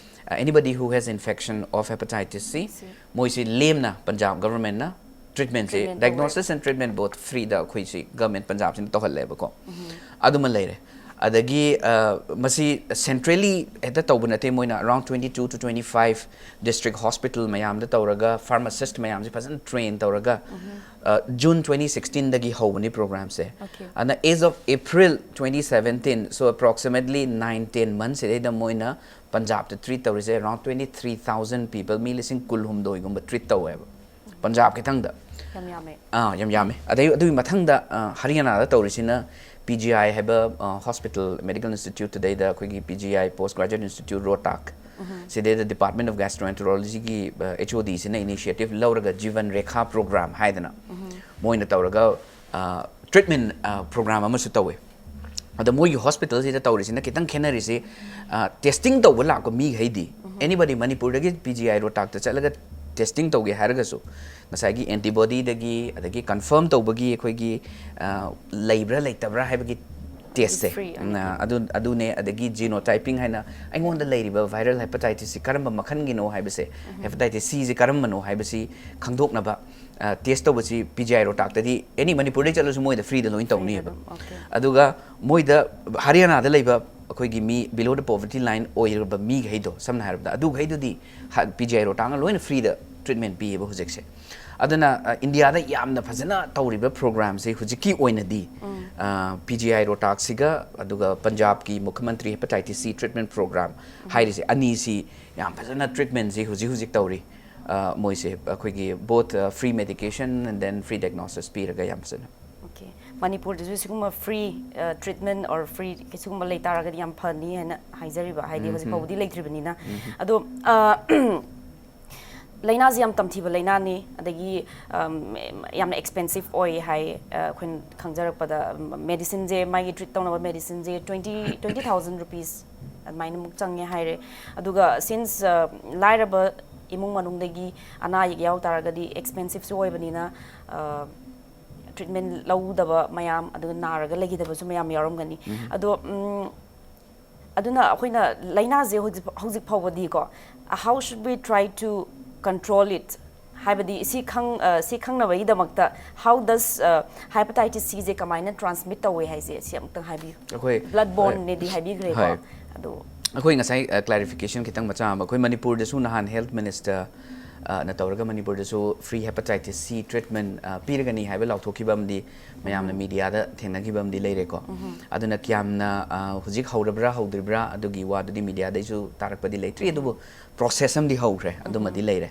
ꯑ, anybody who has infection of hepatitis C, ꯃꯣꯏꯁꯤ ꯂꯦꯝꯅ ꯄꯟꯖꯥꯕ government ꯅ treatment ꯁꯦ, treatment ꯇꯧꯋꯦ꯫ Diagnosis and treatment both free ꯗ ꯑꯩꯈꯣꯏꯁꯤ government ꯄꯟꯖꯥꯕꯁꯤꯅ ꯇꯧꯍꯜꯂꯦꯕꯀꯣ꯫ ꯑꯗꯨꯃ ꯂꯩꯔꯦ꯫ ꯑꯗꯒꯤ, ꯑ, ꯃꯁꯤ centrally ꯍꯦꯛꯇ ꯇꯧꯕ ꯅꯠꯇꯦ, ꯃꯣꯏꯅ around twenty two to twenty five district hospital ꯃꯌꯥꯝꯗ ꯇꯧꯔꯒ pharmacist ꯃꯌꯥꯝꯁꯦ ꯐꯖꯅ train ꯇꯧꯔꯒ, ꯑ, June twenty sixteen ꯗꯒꯤ ꯍꯧꯕꯅꯤ program ꯁꯦ꯫ Okay. ꯑꯗꯨꯅ as of April twenty seventeen, so approximately nine ten months ꯁꯤꯗꯩꯗ ꯃꯣꯏꯅ ꯄꯟꯖꯥꯕꯇ treat ꯇꯧꯔꯤꯁꯦ around twenty three thousand people, ꯃꯤ ꯂꯤꯁꯤꯡ ꯀꯨꯟꯍꯨꯝꯗꯣꯏꯒꯨꯝꯕ treat ꯇꯧꯋꯦꯕ ꯄꯟꯖꯥꯕ ꯈꯤꯇꯪꯗ꯫ ꯌꯥꯝ ꯌꯥꯝꯃꯦ꯫ ꯑꯥ, ꯌꯥꯝ ꯌꯥꯝꯃꯦ꯫ ꯑꯗꯩ ꯑꯗꯨꯒꯤ ꯃꯊꯪꯗ, ꯑ, ꯍꯔꯤꯌꯥꯅꯥꯗ ꯇꯧꯔꯤꯁꯤꯅ P G I ꯍꯥꯏꯕ, ꯑ, hospital, medical institute, ꯇꯨꯗꯩꯗ ꯑꯩꯈꯣꯏꯒꯤ P G I, Post Graduate Institute, ꯔꯣꯍꯇꯥꯛ, ꯁꯤꯗꯩꯗ Department of Gastroenterology ꯒꯤ, ꯑ, H O D ꯁꯤꯅ initiative ꯂꯧꯔꯒ Jeevan Rekha program ꯍꯥꯏꯗꯅ ꯃꯣꯏꯅ ꯇꯧꯔꯒ, ꯑ, treatment, ꯑ, program ꯑꯃꯁꯨ ꯇꯧꯋꯦ꯫ ꯑꯗ ꯃꯣꯏꯒꯤ hospital ꯁꯤꯗ ꯇꯧꯔꯤꯁꯤꯅ ꯈꯤꯇꯪ ꯈꯦꯠꯅꯔꯤꯁꯤ, ꯑ, testing ꯇꯧꯕ ꯂꯥꯛꯄ ꯃꯤꯈꯩꯗꯤ, anybody ꯃꯅꯤꯄꯨꯔꯗꯒꯤ P G I ꯔꯣꯍꯇꯥꯛꯇ ꯆꯠꯂꯒ testing ꯇꯧꯒꯦ ꯍꯥꯏꯔꯒꯁꯨ, ꯉꯁꯥꯏꯒꯤ antibody ꯗꯒꯤ, ꯑꯗꯒꯤ confirm ꯇꯧꯕꯒꯤ ꯑꯩꯈꯣꯏꯒꯤ, ꯑ, ꯂꯩꯕ꯭ꯔꯥ ꯂꯩꯇꯕ꯭ꯔꯥ ꯍꯥꯏꯕꯒꯤ ꯇꯦꯁꯁꯦ ꯑꯗꯨ ꯑꯗꯨꯅꯦ꯫ ꯑꯗꯒꯤ ꯖꯤꯅꯣ ꯇꯥꯏꯄꯤꯡ ꯍꯥꯏꯅ ꯑꯩꯉꯣꯟꯗ ꯂꯩꯔꯤꯕ ꯚꯥꯏꯔꯦꯜ ꯍꯦꯄꯥꯇꯥꯏꯇꯤꯁꯁꯤ ꯀꯔꯝꯕ ꯃꯈꯜꯒꯤꯅꯣ ꯍꯥꯏꯕꯁꯦ, ꯍꯦꯄꯥꯇꯥꯏꯇꯤꯁ ꯁꯤꯁꯦ ꯀꯔꯝꯕꯅꯣ ꯍꯥꯏꯕꯁꯤ ꯈꯪꯗꯣꯛꯅꯕ ꯇꯦꯁ ꯇꯧꯕꯁꯤ ꯄꯤ ꯖꯤ ꯑꯥꯏ ꯔꯣꯇꯥꯛꯇꯗꯤ ꯑꯦꯅꯤ ꯃꯅꯤꯄꯨꯔꯗꯩ ꯆꯠꯂꯁꯨ ꯃꯣꯏꯗ ꯐ꯭ꯔꯤꯗ ꯂꯣꯏ ꯇꯧꯅꯤꯕ꯫ ꯑꯗꯨꯒ ꯃꯣꯏꯗ ꯍꯔꯤꯌꯥꯅꯥꯗ ꯂꯩꯕ ꯑꯩꯈꯣꯏꯒꯤ ꯃꯤ ꯕꯤꯂꯣ ꯗ ꯄꯣꯚꯔꯇꯤ ꯂꯥꯏꯟ ꯑꯣꯏꯔꯕ ꯃꯤꯈꯩꯗꯣ, ꯁꯝꯅ ꯍꯥꯏꯔꯕꯗ ꯑꯗꯨꯈꯩꯗꯨꯗꯤ ꯄꯤ ꯖꯤ ꯑꯥꯏ ꯔꯣꯇꯥꯛꯅ ꯂꯣꯏꯅ ꯐ꯭ꯔꯤꯗ ꯇ꯭ꯔꯤꯠꯃꯦꯟ ꯄꯤꯌꯦꯕ ꯍꯧꯖꯤꯛꯁꯦ꯫ ꯑꯗꯨꯅ ꯏꯟꯗꯤꯌꯥꯗ ꯌꯥꯝꯅ ꯐꯖꯅ ꯇꯧꯔꯤꯕ ꯄ꯭ꯔꯣꯒ꯭ꯔꯥꯝꯁꯦ ꯍꯧꯖꯤꯛꯀꯤ ꯑꯣꯏꯅꯗꯤ ꯄꯤ ꯖꯤ ꯑꯥꯏ ꯔꯣꯇꯥꯛꯁꯤꯒ ꯑꯗꯨꯒ ꯄꯟꯖꯥꯕꯀꯤ ꯃꯨꯈ꯭ꯌ ꯃꯟꯇ꯭ꯔꯤ ꯍꯦꯄꯥꯇꯥꯏꯇꯤꯁ ꯁꯤ ꯇ꯭ꯔꯤꯠꯃꯦꯟ ꯄ꯭ꯔꯣꯒ꯭ꯔꯥꯝ ꯍꯥꯏꯔꯤꯁꯦ, ꯑꯅꯤꯁꯤ ꯌꯥꯝ ꯐꯖꯅ ꯇ꯭ꯔꯤꯠꯃꯦꯟꯁꯤ ꯍꯧꯖꯤꯛ ꯍꯧꯖꯤꯛ ꯇꯧꯔꯤ꯫ ꯃꯣꯏꯁꯦ ꯑꯩꯈꯣꯏꯒꯤ both free medication and then free diagnosis ꯄꯤꯔꯒ ꯌꯥꯝ ꯐꯖꯅ꯫ ꯑꯣꯀꯦ꯫ ꯃꯅꯤꯄꯨꯔꯗꯁꯨ ꯁꯤꯒꯨꯝꯕ ꯐ꯭ꯔꯤ ꯇ꯭ꯔꯤꯠꯃꯦꯟ ꯑꯣꯔ ꯐ꯭ꯔꯤ ꯁꯤꯒꯨꯝꯕ ꯂꯩꯇꯥꯔꯒꯗꯤ ꯌꯥꯝ ꯐꯅꯤ ꯍꯥꯏꯅ ꯍꯥꯏꯖꯔꯤꯕ, ꯍꯥꯏꯗꯤ ꯍꯧꯖꯤꯛ ꯐꯥꯎꯕꯗꯤ ꯂꯩꯇ꯭ꯔꯤꯕꯅꯤꯅ꯫ ꯑꯗꯣ ꯂꯥꯏꯅꯥꯁꯤ ꯌꯥꯝ ꯇꯝꯊꯤꯕ ꯂꯥꯏꯅꯥꯅꯤ, ꯑꯗꯒꯤ ꯌꯥꯝꯅ ꯑꯦꯛꯁꯄꯦꯟꯁꯤꯞ ꯑꯣꯏ ꯍꯥꯏ꯫ ꯑꯩꯈꯣꯏꯅ ꯈꯪꯖꯔꯛꯄꯗ ꯃꯦꯗꯤꯁꯤꯟꯁꯦ, ꯃꯥꯒꯤ ꯇ꯭ꯔꯤꯠ ꯇꯧꯅꯕ ꯃꯦꯗꯤꯁꯤꯟꯁꯦ twenty twenty thousand rupees ꯑꯗꯨꯃꯥꯏꯅꯃꯨꯛ ꯆꯪꯉꯦ ꯍꯥꯏꯔꯦ꯫ ꯑꯗꯨꯒ ꯁꯤꯟꯁ ꯂꯥꯏꯔꯕ ꯏꯃꯨꯡ ꯃꯅꯨꯡꯗꯒꯤ ꯑꯅꯥ ꯑꯌꯦꯛ ꯌꯥꯎ ꯇꯥꯔꯒꯗꯤ ꯑꯦꯛꯁꯄꯦꯟꯁꯤꯞꯁꯨ ꯑꯣꯏꯕꯅꯤꯅ ꯇ꯭ꯔꯤꯠꯃꯦꯟ ꯂꯧꯗꯕ ꯃꯌꯥꯝ, ꯑꯗꯨꯒ ꯅꯥꯔꯒ ꯂꯩꯈꯤꯗꯕꯁꯨ ꯃꯌꯥꯝ ꯌꯥꯎꯔꯝꯒꯅꯤ꯫ ꯑꯗꯣ ꯑꯗꯨꯅ ꯑꯩꯈꯣꯏꯅ ꯂꯥꯏꯅꯥꯁꯦ ꯍꯧꯖꯤꯛ ꯍꯧꯖꯤꯛ ꯐꯥꯎꯕꯗꯤꯀꯣ, how should we try to control it? ꯍꯥꯏꯕꯗꯤ ꯁꯤ ꯈꯪ ꯁꯤ ꯈꯪꯅꯕꯒꯤꯗꯃꯛꯇ, how does hepatitis C ꯁꯦ ꯀꯃꯥꯏꯅ ꯇ꯭ꯔꯥꯟꯁꯃꯤꯠ ꯇꯧꯋꯦ ꯍꯥꯏꯁꯦ, ꯁꯤ ꯑꯃꯨꯛꯇꯪ ꯍꯥꯏꯕꯤꯌꯨ꯫ ꯑꯩꯈꯣꯏ ꯕ꯭ꯂꯗ ꯕꯣꯔꯟꯅꯦꯗꯤ ꯍꯥꯏꯕꯤꯈ꯭ꯔꯦꯀꯣ꯫ ꯍꯣꯏ꯫ ꯑꯗꯣ ꯑꯩꯈꯣꯏ ꯉꯁꯥꯏ ꯀ꯭ꯂꯦꯔꯤꯐꯤꯀꯦꯁꯟ ꯈꯤꯇꯪ ꯃꯆꯥ ꯑꯃ, ꯑꯩꯈꯣꯏ ꯃꯅꯤꯄꯨꯔꯗꯁꯨ ꯅꯍꯥꯟ ꯍꯦꯜꯊ ꯃꯤꯅꯤꯁꯇꯔ ꯅ ꯇꯧꯔꯒ ꯃꯅꯤꯄꯨꯔꯗꯁꯨ ꯐ꯭ꯔꯤ ꯍꯦꯄꯥꯇꯥꯏꯇꯤꯁ ꯁꯤ ꯇ꯭ꯔꯤꯠꯃꯦꯟ ꯄꯤꯔꯒꯅꯤ ꯍꯥꯏꯕ ꯂꯥꯎꯊꯣꯛꯈꯤꯕ ꯑꯃꯗꯤ ꯃꯌꯥꯝꯅ ꯃꯤꯗꯤꯌꯥꯗ ꯊꯦꯡꯅꯈꯤꯕ ꯑꯃꯗꯤ ꯂꯩꯔꯦꯀꯣ꯫ ꯑꯗꯨꯅ ꯀꯌꯥꯝꯅ ꯍꯧꯖꯤꯛ ꯍꯧꯔꯕ꯭ꯔꯥ ꯍꯧꯗ꯭ꯔꯤꯕ꯭ꯔꯥ ꯑꯗꯨꯒꯤ ꯋꯥꯗꯨꯗꯤ ꯃꯤꯗꯤꯌꯥꯗꯩꯁꯨ ꯇꯥꯔꯛꯄꯗꯤ ꯂꯩꯇ꯭ꯔꯤ, ꯑꯗꯨꯕꯨ ꯄ꯭ꯔꯣꯁꯦꯁ ꯑꯃꯗꯤ ꯍꯧꯈ꯭ꯔꯦ, ꯑꯗꯨꯃꯗꯤ ꯂꯩꯔꯦ꯫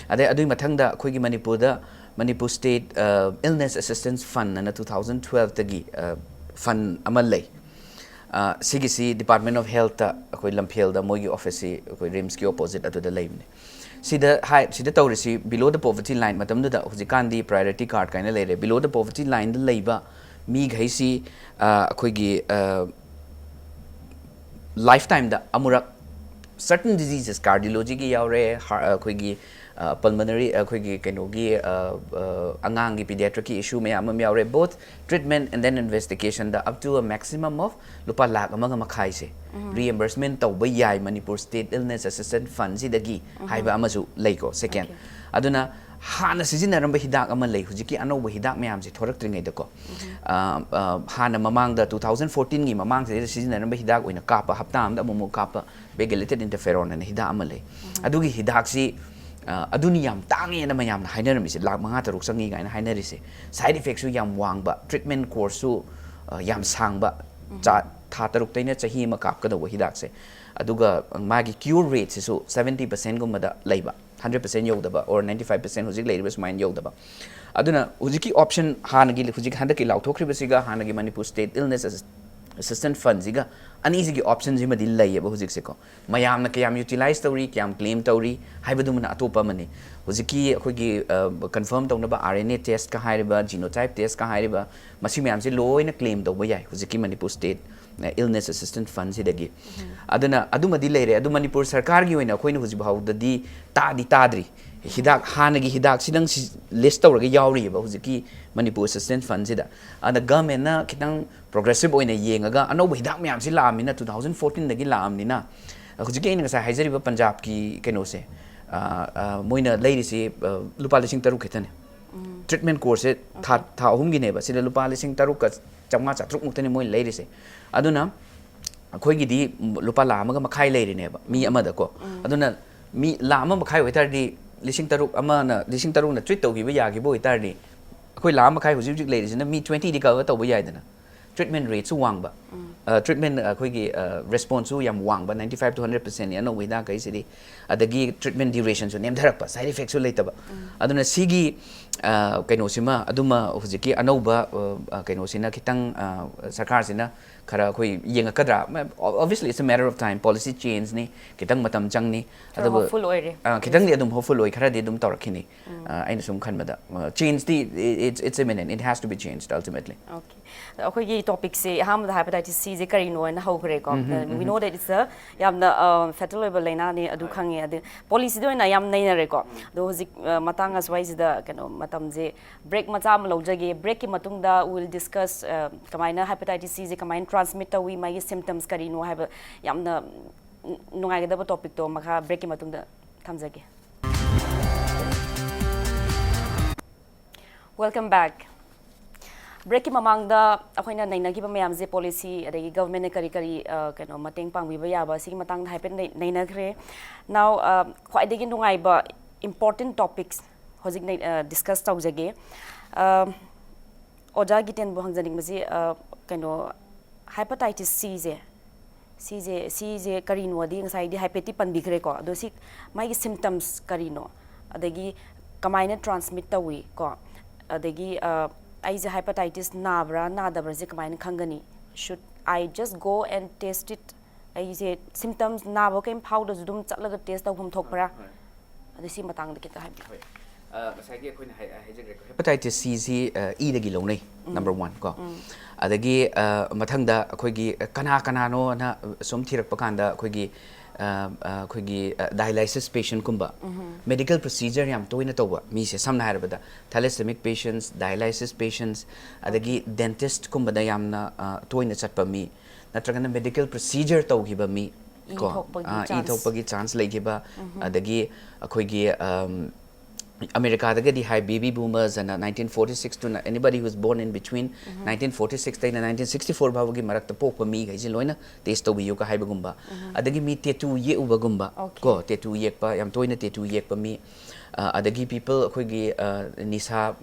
ꯑꯗꯩ ꯑꯗꯨꯒꯤ ꯃꯊꯪꯗ ꯑꯩꯈꯣꯏꯒꯤ ꯃꯅꯤꯄꯨꯔꯗ ꯃꯅꯤꯄꯨꯔ ꯁ꯭ꯇꯦꯠ ꯏꯜꯅꯦꯁ ꯑꯦꯁꯤꯁꯇꯦꯟꯁ ꯐꯟ ꯑꯅ ꯇꯨ ꯊꯥꯎꯖꯟ ꯇꯨꯋꯦꯜꯐꯇꯒꯤ ꯐꯟ ꯑꯃ ꯂꯩ꯫ ꯁꯤꯒꯤꯁꯤ ꯗꯤꯄꯥꯔꯠꯃꯦꯟ ꯑꯣꯐ ꯍꯦꯜꯠꯇ ꯑꯩꯈꯣꯏ ꯂꯝꯐꯦꯜꯗ ꯃꯣꯏꯒꯤ ꯑꯣꯐꯤꯁꯁꯤ ꯑꯩꯈꯣꯏ ꯔꯤꯝꯁꯀꯤ ꯑꯣꯄꯣꯖꯤꯠ ꯑꯗꯨꯗ ꯂꯩꯕꯅꯦ꯫ ꯁꯤꯗ ꯍꯥꯏ ꯁꯤꯗ ꯇꯧꯔꯤꯁꯤ below the poverty line, ꯃꯇꯝꯗꯨꯗ, ꯍꯧꯖꯤꯛꯀꯥꯟꯗꯤ ꯄ꯭ꯔꯥꯏꯌꯣꯔꯤꯇꯤ ꯀꯥꯔꯗ ꯀꯥꯏꯅ ꯂꯩꯔꯦ, below the poverty lineꯗ ꯂꯩꯕ ꯃꯤꯈꯩꯁꯤ ꯑꯩꯈꯣꯏꯒꯤ ꯂꯥꯏꯐ ꯇꯥꯏꯝꯗ ꯑꯃꯨꯔꯛ certain diseases, ꯀꯥꯔꯗꯤꯑꯣꯂꯣꯖꯤꯒꯤ ꯌꯥꯎꯔꯦ, ꯑꯩꯈꯣꯏꯒꯤ ꯄꯜꯃꯅꯔꯤ ꯑꯩꯈꯣꯏꯒꯤ ꯀꯩꯅꯣꯒꯤ ꯑ, ꯑ, ꯑꯉꯥꯡꯒꯤ ꯄꯤꯗꯤꯌꯥꯇ꯭ꯔꯤꯛꯀꯤ ꯏꯁꯨ ꯃꯌꯥꯝ ꯑꯃ ꯌꯥꯎꯔꯦ꯫ Both treatment and then investigationꯗ up to a maximum of ꯂꯨꯄꯥ ꯂꯥꯛ ꯑꯃꯒ ꯃꯈꯥꯏꯁꯦ reimbursement ꯇꯧꯕ ꯌꯥꯏ ꯃꯅꯤꯄꯨꯔ State Illness Assistance Fundꯁꯤꯗꯒꯤ ꯍꯥꯏꯕ ꯑꯃꯁꯨ ꯂꯩꯀꯣ꯫ Second, ꯑꯗꯨꯅ ꯍꯥꯟꯅ ꯁꯤꯖꯤꯟꯅꯔꯝꯕ ꯍꯤꯗꯥꯛ ꯑꯃ ꯂꯩ, ꯍꯧꯖꯤꯛꯀꯤ ꯑꯅꯧꯕ ꯍꯤꯗꯥꯛ ꯃꯌꯥꯝꯁꯦ ꯊꯣꯔꯛꯇ꯭ꯔꯤꯉꯩꯗꯀꯣ꯫ ꯑ, ꯑ, ꯍꯥꯟꯅ ꯃꯃꯥꯡꯗ two thousand fourteenꯒꯤ ꯃꯃꯥꯡꯁꯤꯗ ꯁꯤꯖꯤꯟꯅꯔꯝꯕ ꯍꯤꯗꯥꯛ ꯑꯣꯏꯅ ꯀꯥꯞꯄ, ꯍꯞꯇꯥ ꯑꯃꯗ ꯑꯃꯨꯛꯃꯨꯛ ꯀꯥꯞꯄ pegylated interferon ꯑꯅ ꯍꯤꯗꯥꯛ ꯑꯃ ꯂꯩ꯫ ꯑꯗꯨꯒꯤ ꯍꯤꯗꯥꯛꯁꯤ ꯑ, ꯑꯗꯨꯅꯤ ꯌꯥꯝ ꯇꯥꯡꯉꯦꯅ ꯃꯌꯥꯝꯅ ꯍꯥꯏꯅꯔꯝꯃꯤꯁꯦ, ꯂꯥꯛ ꯃꯉꯥ ꯇꯔꯨꯛ ꯆꯪꯉꯤ ꯀꯥꯏꯅ ꯍꯥꯏꯅꯔꯤꯁꯦ꯫ Side effectꯁꯨ ꯌꯥꯝ ꯋꯥꯡꯕ, treatment courseꯁꯨ ꯑ, ꯌꯥꯝ ꯁꯥꯡꯕ, ꯆꯥ ꯊꯥ ꯇꯔꯨꯛꯇꯩꯅ ꯆꯍꯤ ꯑꯃ ꯀꯥꯞꯀꯗꯧꯕ ꯍꯤꯗꯥꯛꯁꯦ꯫ ꯑꯗꯨꯒ ꯃꯥꯒꯤ cure rateꯁꯤꯁꯨ seventy percentꯒꯨꯝꯕꯗ ꯂꯩꯕ, hundred percent ꯌꯧꯗꯕ or ninety five percent ꯍꯧꯖꯤꯛ ꯂꯩꯔꯤꯕ ꯁꯨꯃꯥꯏꯅ ꯌꯧꯗꯕ꯫ ꯑꯗꯨꯅ ꯍꯧꯖꯤꯛꯀꯤ option, ꯍꯥꯟꯅꯒꯤ ꯍꯧꯖꯤꯛ ꯍꯟꯗꯛꯀꯤ ꯂꯥꯎꯊꯣꯛꯈ꯭ꯔꯤꯕꯁꯤꯒ ꯍꯥꯟꯅꯒꯤ ꯃꯅꯤꯄꯨꯔ State Illness Assistance Fundꯁꯤꯒ ꯑꯅꯤꯁꯤꯒꯤ optionꯁꯤꯃꯗꯤ ꯂꯩꯌꯦꯕ ꯍꯧꯖꯤꯛꯁꯦꯀꯣ꯫ ꯃꯌꯥꯝꯅ ꯀꯌꯥꯝ utilize ꯇꯧꯔꯤ, ꯀꯌꯥꯝ claim ꯇꯧꯔꯤ ꯍꯥꯏꯕꯗꯨꯃꯅ ꯑꯇꯣꯞꯄ ꯑꯃꯅꯤ꯫ ꯍꯧꯖꯤꯛꯀꯤ ꯑꯩꯈꯣꯏꯒꯤ, ꯑ, confirm ꯇꯧꯅꯕ R N A testꯀ ꯍꯥꯏꯔꯤꯕ, genotype testꯀ ꯍꯥꯏꯔꯤꯕ, ꯃꯁꯤ ꯃꯌꯥꯝꯁꯦ ꯂꯣꯏꯅ claim ꯇꯧꯕ ꯌꯥꯏ ꯍꯧꯖꯤꯛꯀꯤ ꯃꯅꯤꯄꯨꯔ State, ꯑ, Illness Assistance Fundꯁꯤꯗꯒꯤ꯫ ꯑꯗꯨꯅ ꯑꯗꯨꯃꯗꯤ ꯂꯩꯔꯦ꯫ ꯑꯗꯨ ꯃꯅꯤꯄꯨꯔ ꯁꯔꯀꯥꯔꯒꯤ ꯑꯣꯏꯅ ꯑꯩꯈꯣꯏꯅ ꯍꯧꯖꯤꯛ ꯐꯥꯎꯗꯗꯤ ꯇꯥꯗꯤ ꯇꯥꯗ꯭ꯔꯤ꯫ ꯍꯤꯗꯥꯛ, ꯍꯥꯟꯅꯒꯤ ꯍꯤꯗꯥꯛꯁꯤꯗꯪ ꯁꯤ-, list ꯇꯧꯔꯒ ꯌꯥꯎꯔꯤꯑꯕ ꯍꯧꯖꯤꯛꯀꯤ ꯃꯅꯤꯄꯨꯔ Assistance Fundꯁꯤꯗ꯫ ꯑꯗ governmentꯅ ꯈꯤꯇꯪ progressive ꯑꯣꯏꯅ ꯌꯦꯡꯉꯒ ꯑꯅꯧꯕ ꯍꯤꯗꯥꯛ ꯃꯌꯥꯝꯁꯤ ꯂꯥꯛꯑꯃꯤꯅ, two thousand fourteenꯗꯒꯤ ꯂꯥꯛꯑꯃꯤꯅ, ꯍꯧꯖꯤꯛꯀꯤ ꯑꯩꯅ ꯉꯁꯥꯏ ꯍꯥꯏꯖꯔꯤꯕ ꯄꯟꯖꯥꯕꯀꯤ ꯀꯩꯅꯣꯁꯦ, ꯑ, ꯑ, ꯃꯣꯏꯅ ꯂꯩꯔꯤꯁꯤ, ꯑ, ꯂꯨꯄꯥ ꯂꯤꯁꯤꯡ ꯇꯔꯨꯛ ꯈꯛꯇꯅꯦ꯫ Treatment courseꯁꯦ ꯊꯥ, ꯊꯥ ꯑꯍꯨꯝꯒꯤꯅꯦꯕ, ꯁꯤꯗ ꯂꯨꯄꯥ ꯂꯤꯁꯤꯡ ꯇꯔꯨꯛꯀ ꯆꯥꯝꯃꯉꯥ ꯆꯥꯇ꯭ꯔꯨꯛ ꯃꯨꯛꯇꯅꯤ ꯃꯣꯏꯅ ꯂꯩꯔꯤꯁꯦ꯫ ꯑꯗꯨꯅ ꯑꯩꯈꯣꯏꯒꯤꯗꯤ ꯂꯨꯄꯥ ꯂꯥꯈ ꯑꯃꯒ ꯃꯈꯥꯏ ꯂꯩꯔꯤꯅꯦꯕ ꯃꯤ ꯑꯃꯗꯀꯣ꯫ ꯑꯗꯨꯅ ꯃꯤ ꯂꯥꯈ ꯑꯃ ꯃꯈꯥꯏ ꯑꯣꯏꯇꯥꯔꯗꯤ, ꯂꯤꯁꯤꯡ ꯇꯔꯨꯛ ꯑꯃꯅ, ꯂꯤꯁꯤꯡ ꯇꯔꯨꯛꯅ treat ꯇꯧꯈꯤꯕ ꯌꯥꯈꯤꯕ ꯑꯣꯏꯇꯥꯔꯗꯤ, ꯑꯩꯈꯣꯏ ꯂꯥꯈ ꯑꯃ ꯃꯈꯥꯏ ꯍꯧꯖꯤꯛ ꯍꯧꯖꯤꯛ ꯂꯩꯔꯤꯁꯤꯅ ꯃꯤ twentyꯗꯤ cover ꯇꯧꯕ ꯌꯥꯏꯗꯅ꯫ Treatment rateꯁꯨ ꯋꯥꯡꯕ, ꯑ, treatment, ꯑꯩꯈꯣꯏꯒꯤ, ꯑ, responseꯁꯨ ꯌꯥꯝ ꯋꯥꯡꯕ, ninety five to hundred percentꯅꯤ ꯑꯅꯧꯕ ꯍꯤꯗꯥꯛꯈꯩꯁꯤꯗꯤ꯫ ꯑꯗꯒꯤ treatment durationꯁꯨ ꯅꯦꯝꯊꯔꯛꯄ, side effectꯁꯨ ꯂꯩꯇꯕ꯫ ꯑꯗꯨꯅ ꯁꯤꯒꯤ, ꯑ, ꯀꯩꯅꯣꯁꯤꯃ, ꯑꯗꯨꯃ ꯍꯧꯖꯤꯛꯀꯤ ꯑꯅꯧꯕ, ꯑ, ꯑ, ꯀꯩꯅꯣꯁꯤꯅ ꯈꯤꯇꯪ, ꯑ, ꯁꯔꯀꯥꯔꯁꯤꯅ ꯈꯔ ꯑꯩꯈꯣꯏ ꯌꯦꯡꯉꯛꯀꯗ꯭ꯔꯥ? Obviously, it's a matter of time. Policy changeꯅꯤ, ꯈꯤꯇꯪ ꯃꯇꯝ ꯆꯪꯅꯤ꯫ ꯈꯔ ꯑꯗꯨꯕꯨ, hopeful ꯑꯣꯏꯔꯦ꯫ ꯑ, ꯈꯤꯇꯪꯗꯤ ꯑꯗꯨꯝ hopeful ꯑꯣꯏ, ꯈꯔꯗꯤ ꯑꯗꯨꯝ ꯇꯧꯔꯛꯈꯤꯅꯤ꯫ ꯑ, ꯑꯩꯅ ꯁꯨꯝ ꯈꯟꯕꯗ, ꯑ, changeꯗꯤ, it's, it's imminent. It has to be changed ultimately. Okay. ꯑꯩꯈꯣꯏꯒꯤ topicꯁꯦ ꯑꯍꯥꯟꯕꯗ hepatitis C ꯀꯔꯤꯅꯣ ꯍꯥꯏꯅ ꯍꯧꯈ꯭ꯔꯦꯀꯣ. We know that it's a ꯌꯥꯝꯅ ꯐꯦꯇꯦꯜ ꯑꯣꯏꯕ ꯂꯥꯏꯅꯥꯅꯤ, ꯑꯗꯨ ꯈꯪꯉꯦ꯫ ꯑꯗꯨ ꯄꯣꯂꯤꯁꯤꯗ ꯑꯣꯏꯅ ꯌꯥꯝ ꯅꯩꯅꯔꯦꯀꯣ꯫ ꯑꯗꯣ ꯍꯧꯖꯤꯛ ꯑ, ꯃꯇꯥꯡ ꯑꯁ꯭ꯋꯥꯏꯁꯤꯗ ꯀꯩꯅꯣ ꯃꯇꯝꯁꯦ ꯕ꯭ꯔꯦꯛ ꯃꯆꯥ ꯑꯃ ꯂꯧꯖꯒꯦ꯫ ꯕ꯭ꯔꯦꯛꯀꯤ ꯃꯇꯨꯡꯗ we'll discuss, ꯑ, ꯀꯃꯥꯏꯅ ꯍꯦꯄꯥꯇꯥꯏꯇꯤꯁ ꯁꯤꯁꯦ ꯀꯃꯥꯏꯅ ꯇ꯭ꯔꯥꯟꯁꯃꯤꯠ ꯇꯧꯏ, ꯃꯥꯒꯤ ꯁꯤꯝꯇꯝꯁ ꯀꯔꯤꯅꯣ ꯍꯥꯏꯕ ꯌꯥꯝꯅ ꯅꯨꯡꯉꯥꯏꯒꯗꯕ ꯇꯣꯄꯤꯛꯇꯣ ꯃꯈꯥ ꯕ꯭ꯔꯦꯛꯀꯤ ꯃꯇꯨꯡꯗ ꯊꯝꯖꯒꯦ꯫ Welcome back. ꯕ꯭ꯔꯦꯛꯀꯤ ꯃꯃꯥꯡꯗ ꯑꯩꯈꯣꯏꯅ ꯅꯩꯅꯈꯤꯕ ꯃꯌꯥꯝꯁꯦ ꯄꯣꯂꯤꯁꯤ ꯑꯗꯒꯤ ꯒꯚꯔꯟꯃꯦꯟꯠꯅ ꯀꯔꯤ ꯀꯔꯤ ꯑ, ꯀꯩꯅꯣ ꯃꯇꯦꯡ ꯄꯥꯡꯕꯤꯕ ꯌꯥꯕ ꯁꯤꯒꯤ ꯃꯇꯥꯡꯗ ꯍꯥꯏꯐꯦꯠ ꯅꯩ- ꯅꯩꯅꯈ꯭ꯔꯦ꯫ Now, ꯑ, ꯈ꯭ꯋꯥꯏꯗꯒꯤ ꯅꯨꯡꯉꯥꯏꯕ ꯏꯝꯄꯣꯔꯇꯦꯟ ꯇꯣꯄꯤꯛꯁ ꯍꯧꯖꯤꯛ ꯅꯩ- ꯑ, ꯗꯤꯁꯀꯁ ꯇꯧꯖꯒꯦ꯫ ꯑ, ꯑꯣꯖꯥ ꯒꯤꯇꯦꯟꯕꯨ ꯍꯪꯖꯅꯤꯡꯕꯁꯤ, ꯑ, ꯀꯩꯅꯣ, ꯍꯦꯄꯥꯇꯥꯏꯇꯤꯁ ꯁꯤꯁꯦ, ꯁꯤꯁꯦ, ꯁꯤꯁꯦ ꯀꯔꯤꯅꯣꯗꯤ ꯉꯁꯥꯏꯗꯤ ꯍꯥꯏꯐꯦꯠꯇꯤ ꯄꯟꯕꯤꯈ꯭ꯔꯦꯀꯣ꯫ ꯑꯗꯣ ꯁꯤ ꯃꯥꯒꯤ ꯁꯤꯝꯇꯝꯁ ꯀꯔꯤꯅꯣ, ꯑꯗꯒꯤ ꯀꯃꯥꯏꯅ ꯇ꯭ꯔꯥꯟꯁꯃꯤꯠ ꯇꯧꯏ ꯀꯣ, ꯑꯗꯒꯤ ꯑ, ꯑꯩꯁꯦ ꯍꯦꯄꯥꯇꯥꯏꯇꯤꯁ ꯅꯥꯕ꯭ꯔꯥ ꯅꯥꯗꯕ꯭ꯔꯥꯁꯦ ꯀꯃꯥꯏꯅ ꯈꯪꯒꯅꯤ? Should I just go and test it? ꯑꯩꯁꯦ ꯁꯤꯝꯇꯝꯁ ꯅꯥꯕ ꯀꯩꯝ ꯐꯥꯎꯗ꯭ꯔꯁꯨ ꯑꯗꯨꯝ ꯆꯠꯂꯒ ꯇꯦꯁ ꯇꯧꯐꯝ ꯊꯣꯛꯄ꯭ꯔꯥ? ꯑꯗꯨ ꯁꯤ ꯃꯇꯥꯡꯗ ꯈꯤꯇ ꯍꯥꯏꯕꯤꯌꯨ꯫ ꯍꯣꯏ꯫ ꯑ, ꯉꯁꯥꯏꯒꯤ ꯑꯩꯈꯣꯏꯅ ꯍꯥꯏ- ꯍꯥꯏꯖꯈ꯭ꯔꯦꯀꯣ, ꯍꯦꯄꯥꯇꯥꯏꯇꯤꯁ ꯁꯤꯁꯤ, ꯑ, ꯏꯗꯒꯤ ꯂꯧꯅꯩ, ꯅꯝꯕꯔ ꯋꯥꯟ ꯀꯣ꯫ ꯑꯗꯒꯤ ꯑ, ꯃꯊꯪꯗ ꯑꯩꯈꯣꯏꯒꯤ ꯀꯅꯥ ꯀꯅꯥꯅꯣꯅ ꯁꯨꯝ ꯊꯤꯔꯛꯄ ꯀꯥꯟꯗ ꯑꯩꯈꯣꯏꯒꯤ ꯑ, ꯑ, ꯑꯩꯈꯣꯏꯒꯤ ꯗꯥꯏꯂꯥꯏꯁꯤꯁ ꯄꯦꯁꯦꯟꯠꯀꯨꯝꯕ, ꯃꯦꯗꯤꯀꯦꯜ ꯄ꯭ꯔꯣꯁꯤꯖꯔ ꯌꯥꯝ ꯇꯣꯏꯅ ꯇꯧꯕ ꯃꯤꯁꯦ, ꯁꯝꯅ ꯍꯥꯏꯔꯕꯗ ꯊꯦꯂꯦꯁꯦꯃꯤꯛ ꯄꯦꯁꯦꯟꯠꯁ, ꯗꯥꯏꯂꯥꯏꯁꯤꯁ ꯄꯦꯁꯦꯟꯠꯁ, ꯑꯗꯒꯤ ꯗꯦꯟꯇꯤꯁꯀꯨꯝꯕꯗ ꯌꯥꯝꯅ ꯑ, ꯇꯣꯏꯅ ꯆꯠꯄ ꯃꯤ, ꯅꯠꯇ꯭ꯔꯒꯅ ꯃꯦꯗꯤꯀꯦꯜ ꯄ꯭ꯔꯣꯁꯤꯖꯔ ꯇꯧꯈꯤꯕ ꯃꯤ ꯏ ꯀꯣ, ꯊꯣꯛꯄꯒꯤ ꯑ, ꯏ ꯆꯥꯟꯁ꯫ ꯊꯣꯛꯄꯒꯤ ꯆꯥꯟꯁ ꯂꯩꯈꯤꯕ, ꯑꯗꯒꯤ ꯑꯩꯈꯣꯏꯒꯤ ꯑꯝ, ꯑꯃꯦꯔꯤꯀꯥꯗꯒꯗꯤ ꯍꯥꯏ ꯕꯦꯕꯤ ꯕꯨꯃꯔꯁ ꯑꯅ nineteen forty six to anybody who is born in between nineteen forty six ꯇꯩꯅ nineteen sixty four ꯐꯥꯎꯕꯒꯤ ꯃꯔꯛꯇ ꯄꯣꯛꯄ ꯃꯤꯈꯩꯁꯦ ꯂꯣꯏꯅ ꯇꯦꯁ ꯇꯧꯕꯤꯌꯨꯒ ꯍꯥꯏꯕꯒꯨꯝꯕ, ꯑꯗꯒꯤ ꯃꯤ ꯇꯦꯇꯨ ꯌꯦꯛꯎꯕꯒꯨꯝꯕ Okay. ꯀꯣ, ꯇꯦꯇꯨ ꯌꯦꯛꯄ, ꯌꯥꯝ ꯇꯣꯏꯅ ꯇꯦꯇꯨ ꯌꯦꯛꯄ ꯃꯤ, ꯑ, ꯑꯗꯒꯤ ꯄꯤꯄꯜ ꯑꯩꯈꯣꯏꯒꯤ ꯑ, ꯅꯤꯁꯥ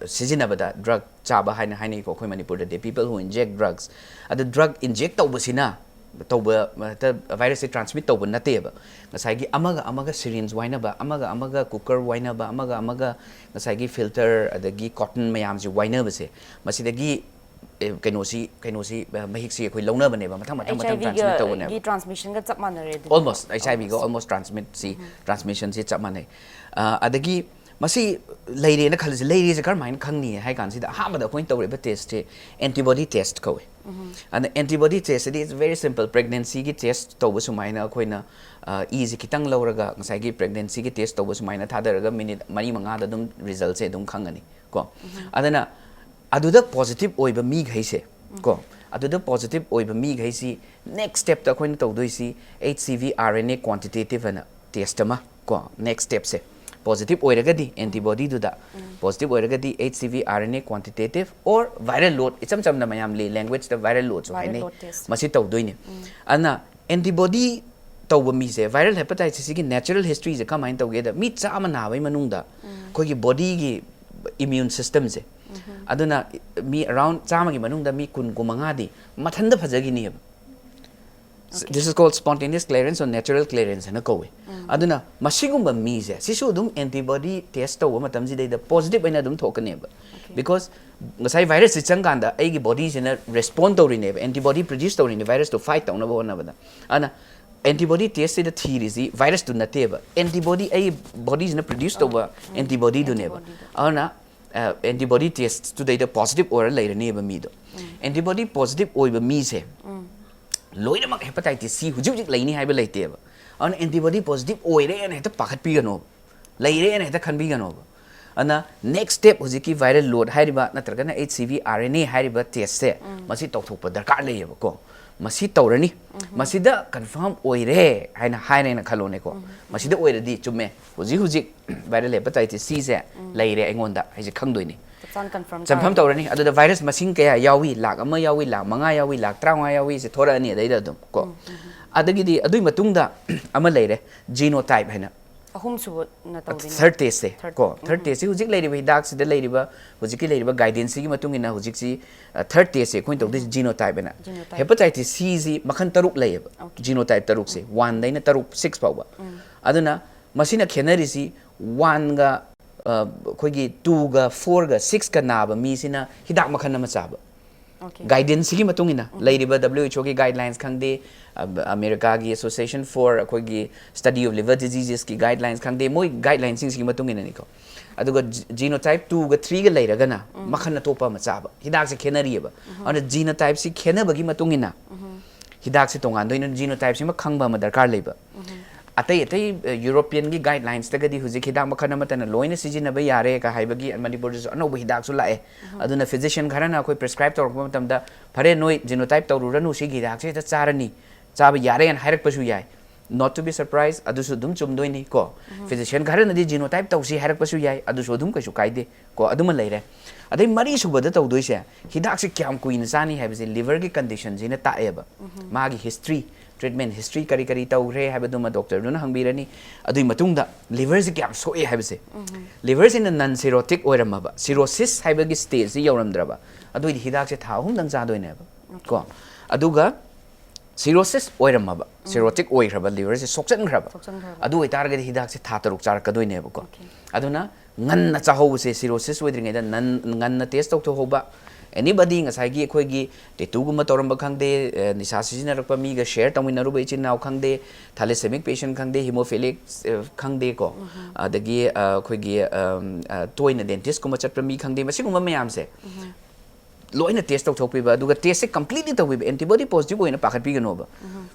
ꯁꯤꯖꯤꯟꯅꯕꯗ, ꯗ꯭ꯔꯒ ꯆꯥꯕ ꯍꯥꯏꯅ ꯍꯥꯏꯅꯩꯀꯣ ꯑꯩꯈꯣꯏ ꯃꯅꯤꯄꯨꯔꯗꯗꯤ, people who inject drugs꯫ ꯑꯗꯨ ꯗ꯭ꯔꯒ ꯏꯟꯖꯦꯛ ꯇꯧꯕꯁꯤꯅ ꯇꯧꯕ, ꯍꯦꯛꯇ ꯚꯥꯏꯔꯁꯁꯦ ꯇ꯭ꯔꯥꯟꯁꯃꯤꯠ ꯇꯧꯕ ꯅꯠꯇꯦꯕ꯫ ꯉꯁꯥꯏꯒꯤ ꯑꯃꯒ ꯑꯃꯒ ꯁꯤꯔꯤꯟꯖ ꯋꯥꯏꯅꯕ, ꯑꯃꯒ ꯑꯃꯒ ꯀꯨꯀꯔ ꯋꯥꯏꯅꯕ, ꯑꯃꯒ ꯑꯃꯒ ꯉꯁꯥꯏꯒꯤ ꯐꯤꯜꯇꯔ ꯑꯗꯒꯤ ꯀꯣꯇꯟ ꯃꯌꯥꯝꯁꯦ ꯋꯥꯏꯅꯕꯁꯦ, ꯃꯁꯤꯗꯒꯤ ꯑꯦ, ꯀꯩꯅꯣꯁꯤ ꯀꯩꯅꯣꯁꯤ ꯑ, ꯃꯍꯤꯛꯁꯤ ꯑꯩꯈꯣꯏ ꯂꯧꯅꯕꯅꯦꯕ, ꯃꯊꯪ ꯃꯊꯪ ꯃꯊꯪ ꯇ꯭ꯔꯥꯟꯁꯃꯤꯠ ꯇꯧꯕꯅꯦꯕ꯫ ꯒꯤ ꯇ꯭ꯔꯥꯟꯁꯃꯤꯁꯟꯒ ꯆꯞ ꯃꯥꯟꯅꯔꯦ ꯑꯗꯨꯗꯤ꯫ ꯑꯣꯜꯃꯣꯁ ꯑꯩꯠꯆ ꯑꯥꯏ ꯚꯤꯒ ꯑꯣꯜꯃꯣꯁ ꯇ꯭ꯔꯥꯟꯁꯃꯤꯠꯁꯤ, ꯇ꯭ꯔꯥꯟꯁꯃꯤꯁꯟꯁꯤ ꯆꯞ ꯃꯥꯟꯅꯩ꯫ ꯑ, ꯑꯗꯒꯤ ꯃꯁꯤ ꯂꯩꯔꯦꯅ ꯈꯜꯂꯁꯤ, ꯂꯩꯔꯦꯁꯦ ꯀꯔꯝꯍꯥꯏꯅ ꯈꯪꯅꯤ ꯍꯥꯏ ꯀꯥꯟꯁꯤꯗ, ꯑꯍꯥꯟꯕꯗ ꯑꯩꯈꯣꯏꯅ ꯇꯧꯔꯤꯕ ꯇꯦꯁꯁꯦ antibody test ꯀꯧꯏ꯫ ꯑꯗ antibody test CD it's very simple, pregnancy ꯒꯤ test ꯇꯧꯕ ꯁꯨꯃꯥꯏꯅ ꯑꯩꯈꯣꯏꯅ, ꯑ, ꯏꯁꯦ ꯈꯤꯇꯪ ꯂꯧꯔꯒ, ꯉꯁꯥꯏꯒꯤ pregnancy ꯒꯤ test ꯇꯧꯕ ꯁꯨꯃꯥꯏꯅ ꯊꯥꯗꯔꯒ, ꯃꯤꯅꯤꯠ ꯃꯔꯤ ꯃꯉꯥꯗ ꯑꯗꯨꯝ result ꯁꯦ ꯑꯗꯨꯝ ꯈꯪꯉꯅꯤ ꯀꯣ꯫ ꯑꯗꯨꯅ ꯑꯗꯨꯗ positive ꯑꯣꯏꯕ ꯃꯤꯈꯩꯁꯦ ꯀꯣ, ꯑꯗꯨꯗ positive ꯑꯣꯏꯕ ꯃꯤꯈꯩꯁꯤ next step ꯇ ꯑꯩꯈꯣꯏꯅ ꯇꯧꯗꯣꯏꯁꯤ H C V R N A quantitative ꯑꯅ test ꯑꯃ ꯀꯣ, next step ꯁꯦ positive ꯑꯣꯏꯔꯒꯗꯤ antibody ꯗꯨꯗ, positive ꯑꯣꯏꯔꯒꯗꯤ H C V R N A quantitative or viral load, ꯏꯆꯝ ꯆꯝꯅ ꯃꯌꯥꯝ lay language ꯇ viral load ꯁꯨ viral ꯍꯥꯏꯅꯩ, load test꯫ ꯃꯁꯤ ꯇꯧꯗꯣꯏꯅꯤ꯫ ꯑꯗꯨꯅ antibody ꯇꯧꯕ ꯃꯤꯁꯦ, viral hepatitis C ꯒꯤ natural history ꯁꯦ ꯀꯃꯥꯏꯅ ꯇꯧꯒꯦꯗ, ꯃꯤ ꯆꯥꯝꯃ ꯅꯥꯕꯒꯤ ꯃꯅꯨꯡꯗ ꯑꯩꯈꯣꯏꯒꯤ body ꯒꯤ immune system ꯁꯦ, ꯑꯗꯨꯅ ꯃꯤ around ꯆꯥꯝꯃꯒꯤ ꯃꯅꯨꯡꯗ ꯃꯤ ꯀꯨꯟ, ꯀꯨꯟꯃꯉꯥꯗꯤ ꯃꯊꯟꯇ ꯐꯖꯈꯤꯅꯦꯕ꯫ Okay. This is called spontaneous clearance or natural clearance ꯍꯥꯏꯅ ꯀꯧꯋꯦ꯫ ꯑꯗꯨꯅ ꯃꯁꯤꯒꯨꯝꯕ ꯃꯤꯁꯦ, ꯁꯤꯁꯨ ꯑꯗꯨꯝ antibody test ꯇꯧꯕ ꯃꯇꯝꯁꯤꯗꯩꯗ positive ꯑꯣꯏꯅ ꯑꯗꯨꯝ ꯊꯣꯛꯀꯅꯦꯕ꯫ Okay. Because ꯉꯁꯥꯏ virus ꯁꯤ ꯆꯪꯀꯥꯟꯗ ꯑꯩꯒꯤ body ꯁꯤꯅ respond ꯇꯧꯔꯤꯅꯦꯕ, antibody produce ꯇꯧꯔꯤꯅꯦ virus ꯇꯨ fight ꯇꯧꯅꯕ ꯍꯣꯠꯅꯕꯗ꯫ ꯑꯗꯨꯅ antibody test ꯁꯤꯗ ꯊꯤꯔꯤꯁꯤ virus ꯇꯨ ꯅꯠꯇꯦꯕ, antibody, ꯑꯩ body ꯁꯤꯅ produce ꯇꯧꯕ antibody ꯗꯨꯅꯦꯕ꯫ Antibody ꯗꯨ꯫ ꯑꯗꯨꯅ, ꯑ, antibody test ꯇꯨꯗꯩꯗ positive ꯑꯣꯏꯔ ꯂꯩꯔꯅꯦꯕ ꯃꯤꯗꯣ꯫ Antibody positive ꯑꯣꯏꯕ ꯃꯤꯁꯦ ꯂꯣꯏꯅꯃꯛ hepatitis C ꯍꯧꯖꯤꯛ ꯍꯧꯖꯤꯛ ꯂꯩꯅꯤ ꯍꯥꯏꯕ ꯂꯩꯇꯦꯕ꯫ ꯑꯗꯨꯅ antibody positive ꯑꯣꯏꯔꯦꯅ ꯍꯦꯛꯇ ꯄꯥꯈꯠꯄꯤꯒꯅꯣꯕ, ꯂꯩꯔꯦꯅ ꯍꯦꯛꯇ ꯈꯟꯕꯤꯒꯅꯣꯕ꯫ ꯑꯗꯨꯅ next step, ꯍꯧꯖꯤꯛꯀꯤ viral load ꯍꯥꯏꯔꯤꯕ ꯅꯠꯇ꯭ꯔꯒꯅ H C V R N A ꯍꯥꯏꯔꯤꯕ test ꯁꯦ, ꯃꯁꯤ ꯇꯧꯊꯣꯛꯄ ꯗꯔꯀꯥꯔ ꯂꯩꯌꯦꯕꯀꯣ꯫ ꯃꯁꯤ ꯇꯧꯔꯅꯤ, ꯃꯁꯤꯗ confirm ꯑꯣꯏꯔꯦ ꯍꯥꯏꯅ ꯍꯥꯏꯔꯦꯅ ꯈꯜꯂꯣꯅꯦꯀꯣ꯫ ꯃꯁꯤꯗ ꯑꯣꯏꯔꯗꯤ ꯆꯨꯝꯃꯦ, ꯍꯧꯖꯤꯛ ꯍꯧꯖꯤꯛ viral hepatitis C ꯁꯦ ꯂꯩꯔꯦ ꯑꯩꯉꯣꯟꯗ ꯍꯥꯏꯁꯦ ꯈꯪꯗꯣꯏꯅꯤ꯫ ꯆꯞ ꯆꯥꯅ confirm confirm ꯇꯥꯔꯦ꯫ ꯇꯧꯔꯅꯤ꯫ ꯑꯗꯨꯗ virus ꯃꯁꯤꯡ ꯀꯌꯥ ꯌꯥꯎꯏ, ꯂꯥꯛ ꯑꯃ ꯌꯥꯎꯏ, ꯂꯥꯛ ꯃꯉꯥ ꯌꯥꯎꯏ, ꯂꯥꯛ ꯇꯔꯥꯃꯉꯥ ꯌꯥꯎꯏ, ꯁꯦ ꯊꯣꯔꯛꯑꯅꯤ ꯑꯗꯩꯗ ꯑꯗꯨꯝ ꯀꯣ꯫ ꯑꯗꯒꯤꯗꯤ ꯑꯗꯨꯒꯤ ꯃꯇꯨꯡꯗ ꯑꯃ ꯂꯩꯔꯦ, genotype ꯍꯥꯏꯅ꯫ ꯑꯍꯨꯝꯁꯨꯕꯅ ꯇꯧꯗꯣꯏꯅꯦ꯫ Third test ꯁꯦ ꯀꯣ꯫ Third test ꯁꯤ ꯍꯧꯖꯤꯛ ꯂꯩꯔꯤꯕ ꯍꯤꯗꯥꯛꯁꯤꯗ ꯂꯩꯔꯤꯕ, ꯍꯧꯖꯤꯛꯀꯤ ꯂꯩꯔꯤꯕ guidance ꯁꯤꯒꯤ ꯃꯇꯨꯡ ꯏꯟꯅ ꯍꯧꯖꯤꯛꯁꯤ, ꯑ, third test ꯁꯦ ꯑꯩꯈꯣꯏꯅ ꯇꯧꯗꯣꯏꯁꯤ genotype ꯍꯥꯏꯅ꯫ Genotype꯫ Hepatitis C ꯁꯤ ꯃꯈꯜ ꯇꯔꯨꯛ ꯂꯩꯌꯦꯕ꯫ Okay. Genotype ꯇꯔꯨꯛꯁꯦ, one ꯗꯩꯅ ꯇꯔꯨꯛ, six ꯐꯥꯎꯕ꯫ ꯑꯗꯨꯅ ꯃꯁꯤꯅ ꯈꯦꯠꯅꯔꯤꯁꯤ, one ꯒ, ꯑ, ꯑꯩꯈꯣꯏꯒꯤ two ꯒ four ꯒ six ꯀ ꯅꯥꯕ ꯃꯤꯁꯤꯅ ꯍꯤꯗꯥꯛ ꯃꯈꯜ ꯑꯃ ꯆꯥꯕ꯫ Okay. Guidance ꯁꯤꯒꯤ ꯃꯇꯨꯡ ꯏꯟꯅ ꯂꯩꯔꯤꯕ W H O ꯒꯤ guidelines ꯈꯪꯗꯦ, ꯑ, ꯑꯃꯦꯔꯤꯀꯥꯒꯤ Association for ꯑꯩꯈꯣꯏꯒꯤ Study of Liver Diseases ꯀꯤ guidelines ꯈꯪꯗꯦ, ꯃꯣꯏ guideline ꯁꯤꯡꯁꯤꯒꯤ ꯃꯇꯨꯡ ꯏꯟꯅꯅꯤꯀꯣ꯫ ꯑꯗꯨꯒ ꯖꯤꯅꯣꯇꯥꯏꯞ ꯇꯨꯒ ꯊ꯭ꯔꯤꯒ ꯂꯩꯔꯒꯅ ꯃꯈꯜ ꯑꯇꯣꯞꯄ ꯑꯃ ꯆꯥꯕ꯫ ꯍꯤꯗꯥꯛꯁꯦ ꯈꯦꯠꯅꯔꯤꯑꯕ꯫ ꯑꯗꯨꯅ ꯖꯤꯅꯣꯇꯥꯏꯞꯁꯤ ꯈꯦꯠꯅꯕꯒꯤ ꯃꯇꯨꯡ ꯏꯟꯅ ꯍꯤꯗꯥꯛꯁꯦ ꯇꯣꯉꯥꯟꯗꯣꯏꯅ ꯖꯤꯅꯣꯇꯥꯏꯞꯁꯤꯃ ꯈꯪꯕ ꯑꯃ ꯗꯔꯀꯥꯔ ꯂꯩꯕ꯫ ꯑꯇꯩ ꯑꯇꯩ ꯌꯨꯔꯣꯄꯤꯌꯟꯒꯤ ꯒꯥꯏꯗꯂꯥꯏꯟꯁꯇꯒꯗꯤ ꯍꯧꯖꯤꯛ ꯍꯤꯗꯥꯛ ꯃꯈꯜ ꯑꯃꯠꯇꯅ ꯂꯣꯏꯅ ꯁꯤꯖꯤꯟꯅꯕ ꯌꯥꯔꯦꯒ ꯍꯥꯏꯕꯒꯤ ꯃꯅꯤꯄꯨꯔꯗꯁꯨ ꯑꯅꯧꯕ ꯍꯤꯗꯥꯛꯁꯨ ꯂꯥꯛꯑꯦ꯫ ꯑꯗꯨꯅ ꯐꯤꯖꯤꯁꯤꯌꯟ ꯈꯔꯅ ꯑꯩꯈꯣꯏ ꯄ꯭ꯔꯤꯁꯀ꯭ꯔꯥꯏꯕ ꯇꯧꯔꯛꯄ ꯃꯇꯝꯗ, "ꯐꯔꯦ, ꯅꯣꯏ ꯖꯤꯅꯣꯇꯥꯏꯞ ꯇꯧꯔꯨꯔꯅꯨ, ꯁꯤꯒꯤ ꯍꯤꯗꯥꯛꯁꯦ ꯍꯦꯛꯇ ꯆꯥꯔꯅꯤ, ꯆꯥꯕ ꯌꯥꯔꯦꯅ" ꯍꯥꯏꯔꯛꯄꯁꯨ ꯌꯥꯏ꯫ Not to be surprised, ꯑꯗꯨꯁꯨ ꯑꯗꯨꯝ ꯆꯨꯝꯗꯣꯏꯅꯤ ꯀꯣ꯫ ꯐꯤꯖꯤꯁꯤꯌꯟ ꯈꯔꯅꯗꯤ ꯖꯤꯅꯣꯇꯥꯏꯞ ꯇꯧꯁꯤ ꯍꯥꯏꯔꯛꯄꯁꯨ ꯌꯥꯏ, ꯑꯗꯨꯁꯨ ꯑꯗꯨꯝ ꯀꯩꯁꯨ ꯀꯥꯏꯗꯦ ꯀꯣ꯫ ꯑꯗꯨꯃ ꯂꯩꯔꯦ꯫ ꯑꯗꯩ ꯃꯔꯤꯁꯨꯕꯗ ꯇꯧꯗꯣꯏꯁꯦ, ꯍꯤꯗꯥꯛꯁꯦ ꯀꯌꯥꯝ ꯀꯨꯏꯅ ꯆꯥꯅꯤ ꯍꯥꯏꯕꯁꯦ ꯂꯤꯚꯔꯒꯤ ꯀꯟꯗꯤꯁꯟꯁꯤꯅ ꯇꯥꯛꯑꯦꯕ꯫ ꯃꯥꯒꯤ ꯍꯤꯁꯇ꯭ꯔꯤ, ꯇ꯭ꯔꯤꯠꯃꯦꯟ ꯍꯤꯁꯇ꯭ꯔꯤ ꯀꯔꯤ ꯀꯔꯤ ꯇꯧꯈ꯭ꯔꯦ ꯍꯥꯏꯕꯗꯨꯃ ꯗꯣꯛꯇꯔꯗꯨꯅ ꯍꯪꯕꯤꯔꯅꯤ꯫ ꯑꯗꯨꯒꯤ ꯃꯇꯨꯡꯗ ꯂꯤꯚꯔꯁꯦ ꯀꯌꯥꯝ ꯁꯣꯛꯑꯦ ꯍꯥꯏꯕꯁꯦ, ꯂꯤꯚꯔꯁꯤꯅ ꯅꯟ ꯁꯤꯔꯣꯇꯤꯛ ꯑꯣꯏꯔꯝꯃꯕ, ꯁꯤꯔꯣꯁꯤꯁ ꯍꯥꯏꯕꯒꯤ ꯁ꯭ꯇꯦꯖꯁꯤ ꯌꯧꯔꯝꯗ꯭ꯔꯕ, ꯑꯗꯨꯑꯣꯏꯗꯤ ꯍꯤꯗꯥꯛꯁꯦ ꯊꯥ ꯑꯍꯨꯝꯗꯪ ꯆꯥꯗꯣꯏꯅꯦꯕ ꯀꯣ꯫ ꯑꯗꯨꯒ ꯁꯤꯔꯣꯁꯤꯁ ꯑꯣꯏꯔꯝꯃꯕ, ꯁꯤꯔꯣꯇꯤꯛ ꯑꯣꯏꯈ꯭ꯔꯕ, ꯂꯤꯚꯔꯁꯦ ꯁꯣꯛꯆꯟꯈ꯭ꯔꯕ, ꯁꯣꯛꯆꯟꯈ꯭ꯔꯕ꯫ ꯑꯗꯨ ꯑꯣꯏꯇꯥꯔꯒꯗꯤ ꯍꯤꯗꯥꯛꯁꯦ ꯊꯥ ꯇꯔꯨꯛ ꯆꯥꯔꯛꯀꯗꯣꯏꯅꯦꯕꯀꯣ꯫ ꯑꯣꯀꯦ꯫ ꯑꯗꯨꯅ ꯉꯟꯅ ꯆꯥꯍꯧꯕꯁꯦ, ꯁꯤꯔꯣꯁꯤꯁ ꯑꯣꯏꯗ꯭ꯔꯤꯉꯩꯗ ꯅꯟ-, ꯉꯟꯅ ꯇꯦꯁ ꯇꯧꯊꯣꯛꯍꯧꯕ꯫ Anybody, ꯉꯁꯥꯏꯒꯤ ꯑꯩꯈꯣꯏꯒꯤ ꯇꯦꯇꯨꯒꯨꯝꯕ ꯇꯧꯔꯝꯕ ꯈꯪꯗꯦ, ꯑꯦ, ꯅꯤꯁꯥ ꯁꯤꯖꯤꯟꯅꯔꯛꯄ ꯃꯤꯒ ꯁꯦꯌꯔ ꯇꯧꯃꯤꯟꯅꯔꯨꯕ ꯏꯆꯤꯟ ꯏꯅꯥꯎ ꯈꯪꯗꯦ, ꯊꯥꯂꯦꯁꯦꯃꯤꯛ ꯄꯦꯁꯦꯟ ꯈꯪꯗꯦ, ꯍꯤꯃꯣꯐꯤꯂꯤꯛ, ꯑꯦ, ꯈꯪꯗꯦꯀꯣ, ꯑꯗꯒꯤ, ꯑ, ꯑꯩꯈꯣꯏꯒꯤ, ꯑꯝ, ꯑ, ꯇꯣꯏꯅ ꯗꯦꯟꯇꯤꯁꯀꯨꯝꯕ ꯆꯠꯄ ꯃꯤ ꯈꯪꯗꯦ, ꯃꯁꯤꯒꯨꯝꯕ ꯃꯌꯥꯝꯁꯦ ꯂꯣꯏꯅ ꯇꯦꯁ ꯇꯧꯊꯣꯛꯄꯤꯕ, ꯑꯗꯨꯒ ꯇꯦꯁꯁꯦ ꯀꯝꯄ꯭ꯂꯤꯠꯂꯤ ꯇꯧꯕꯤꯕ, ꯑꯦꯟꯇꯤꯕꯣꯗꯤ ꯄꯣꯖꯤꯇꯤꯚ ꯑꯣꯏꯅ ꯄꯥꯈꯠꯄꯤꯒꯅꯣꯕ꯫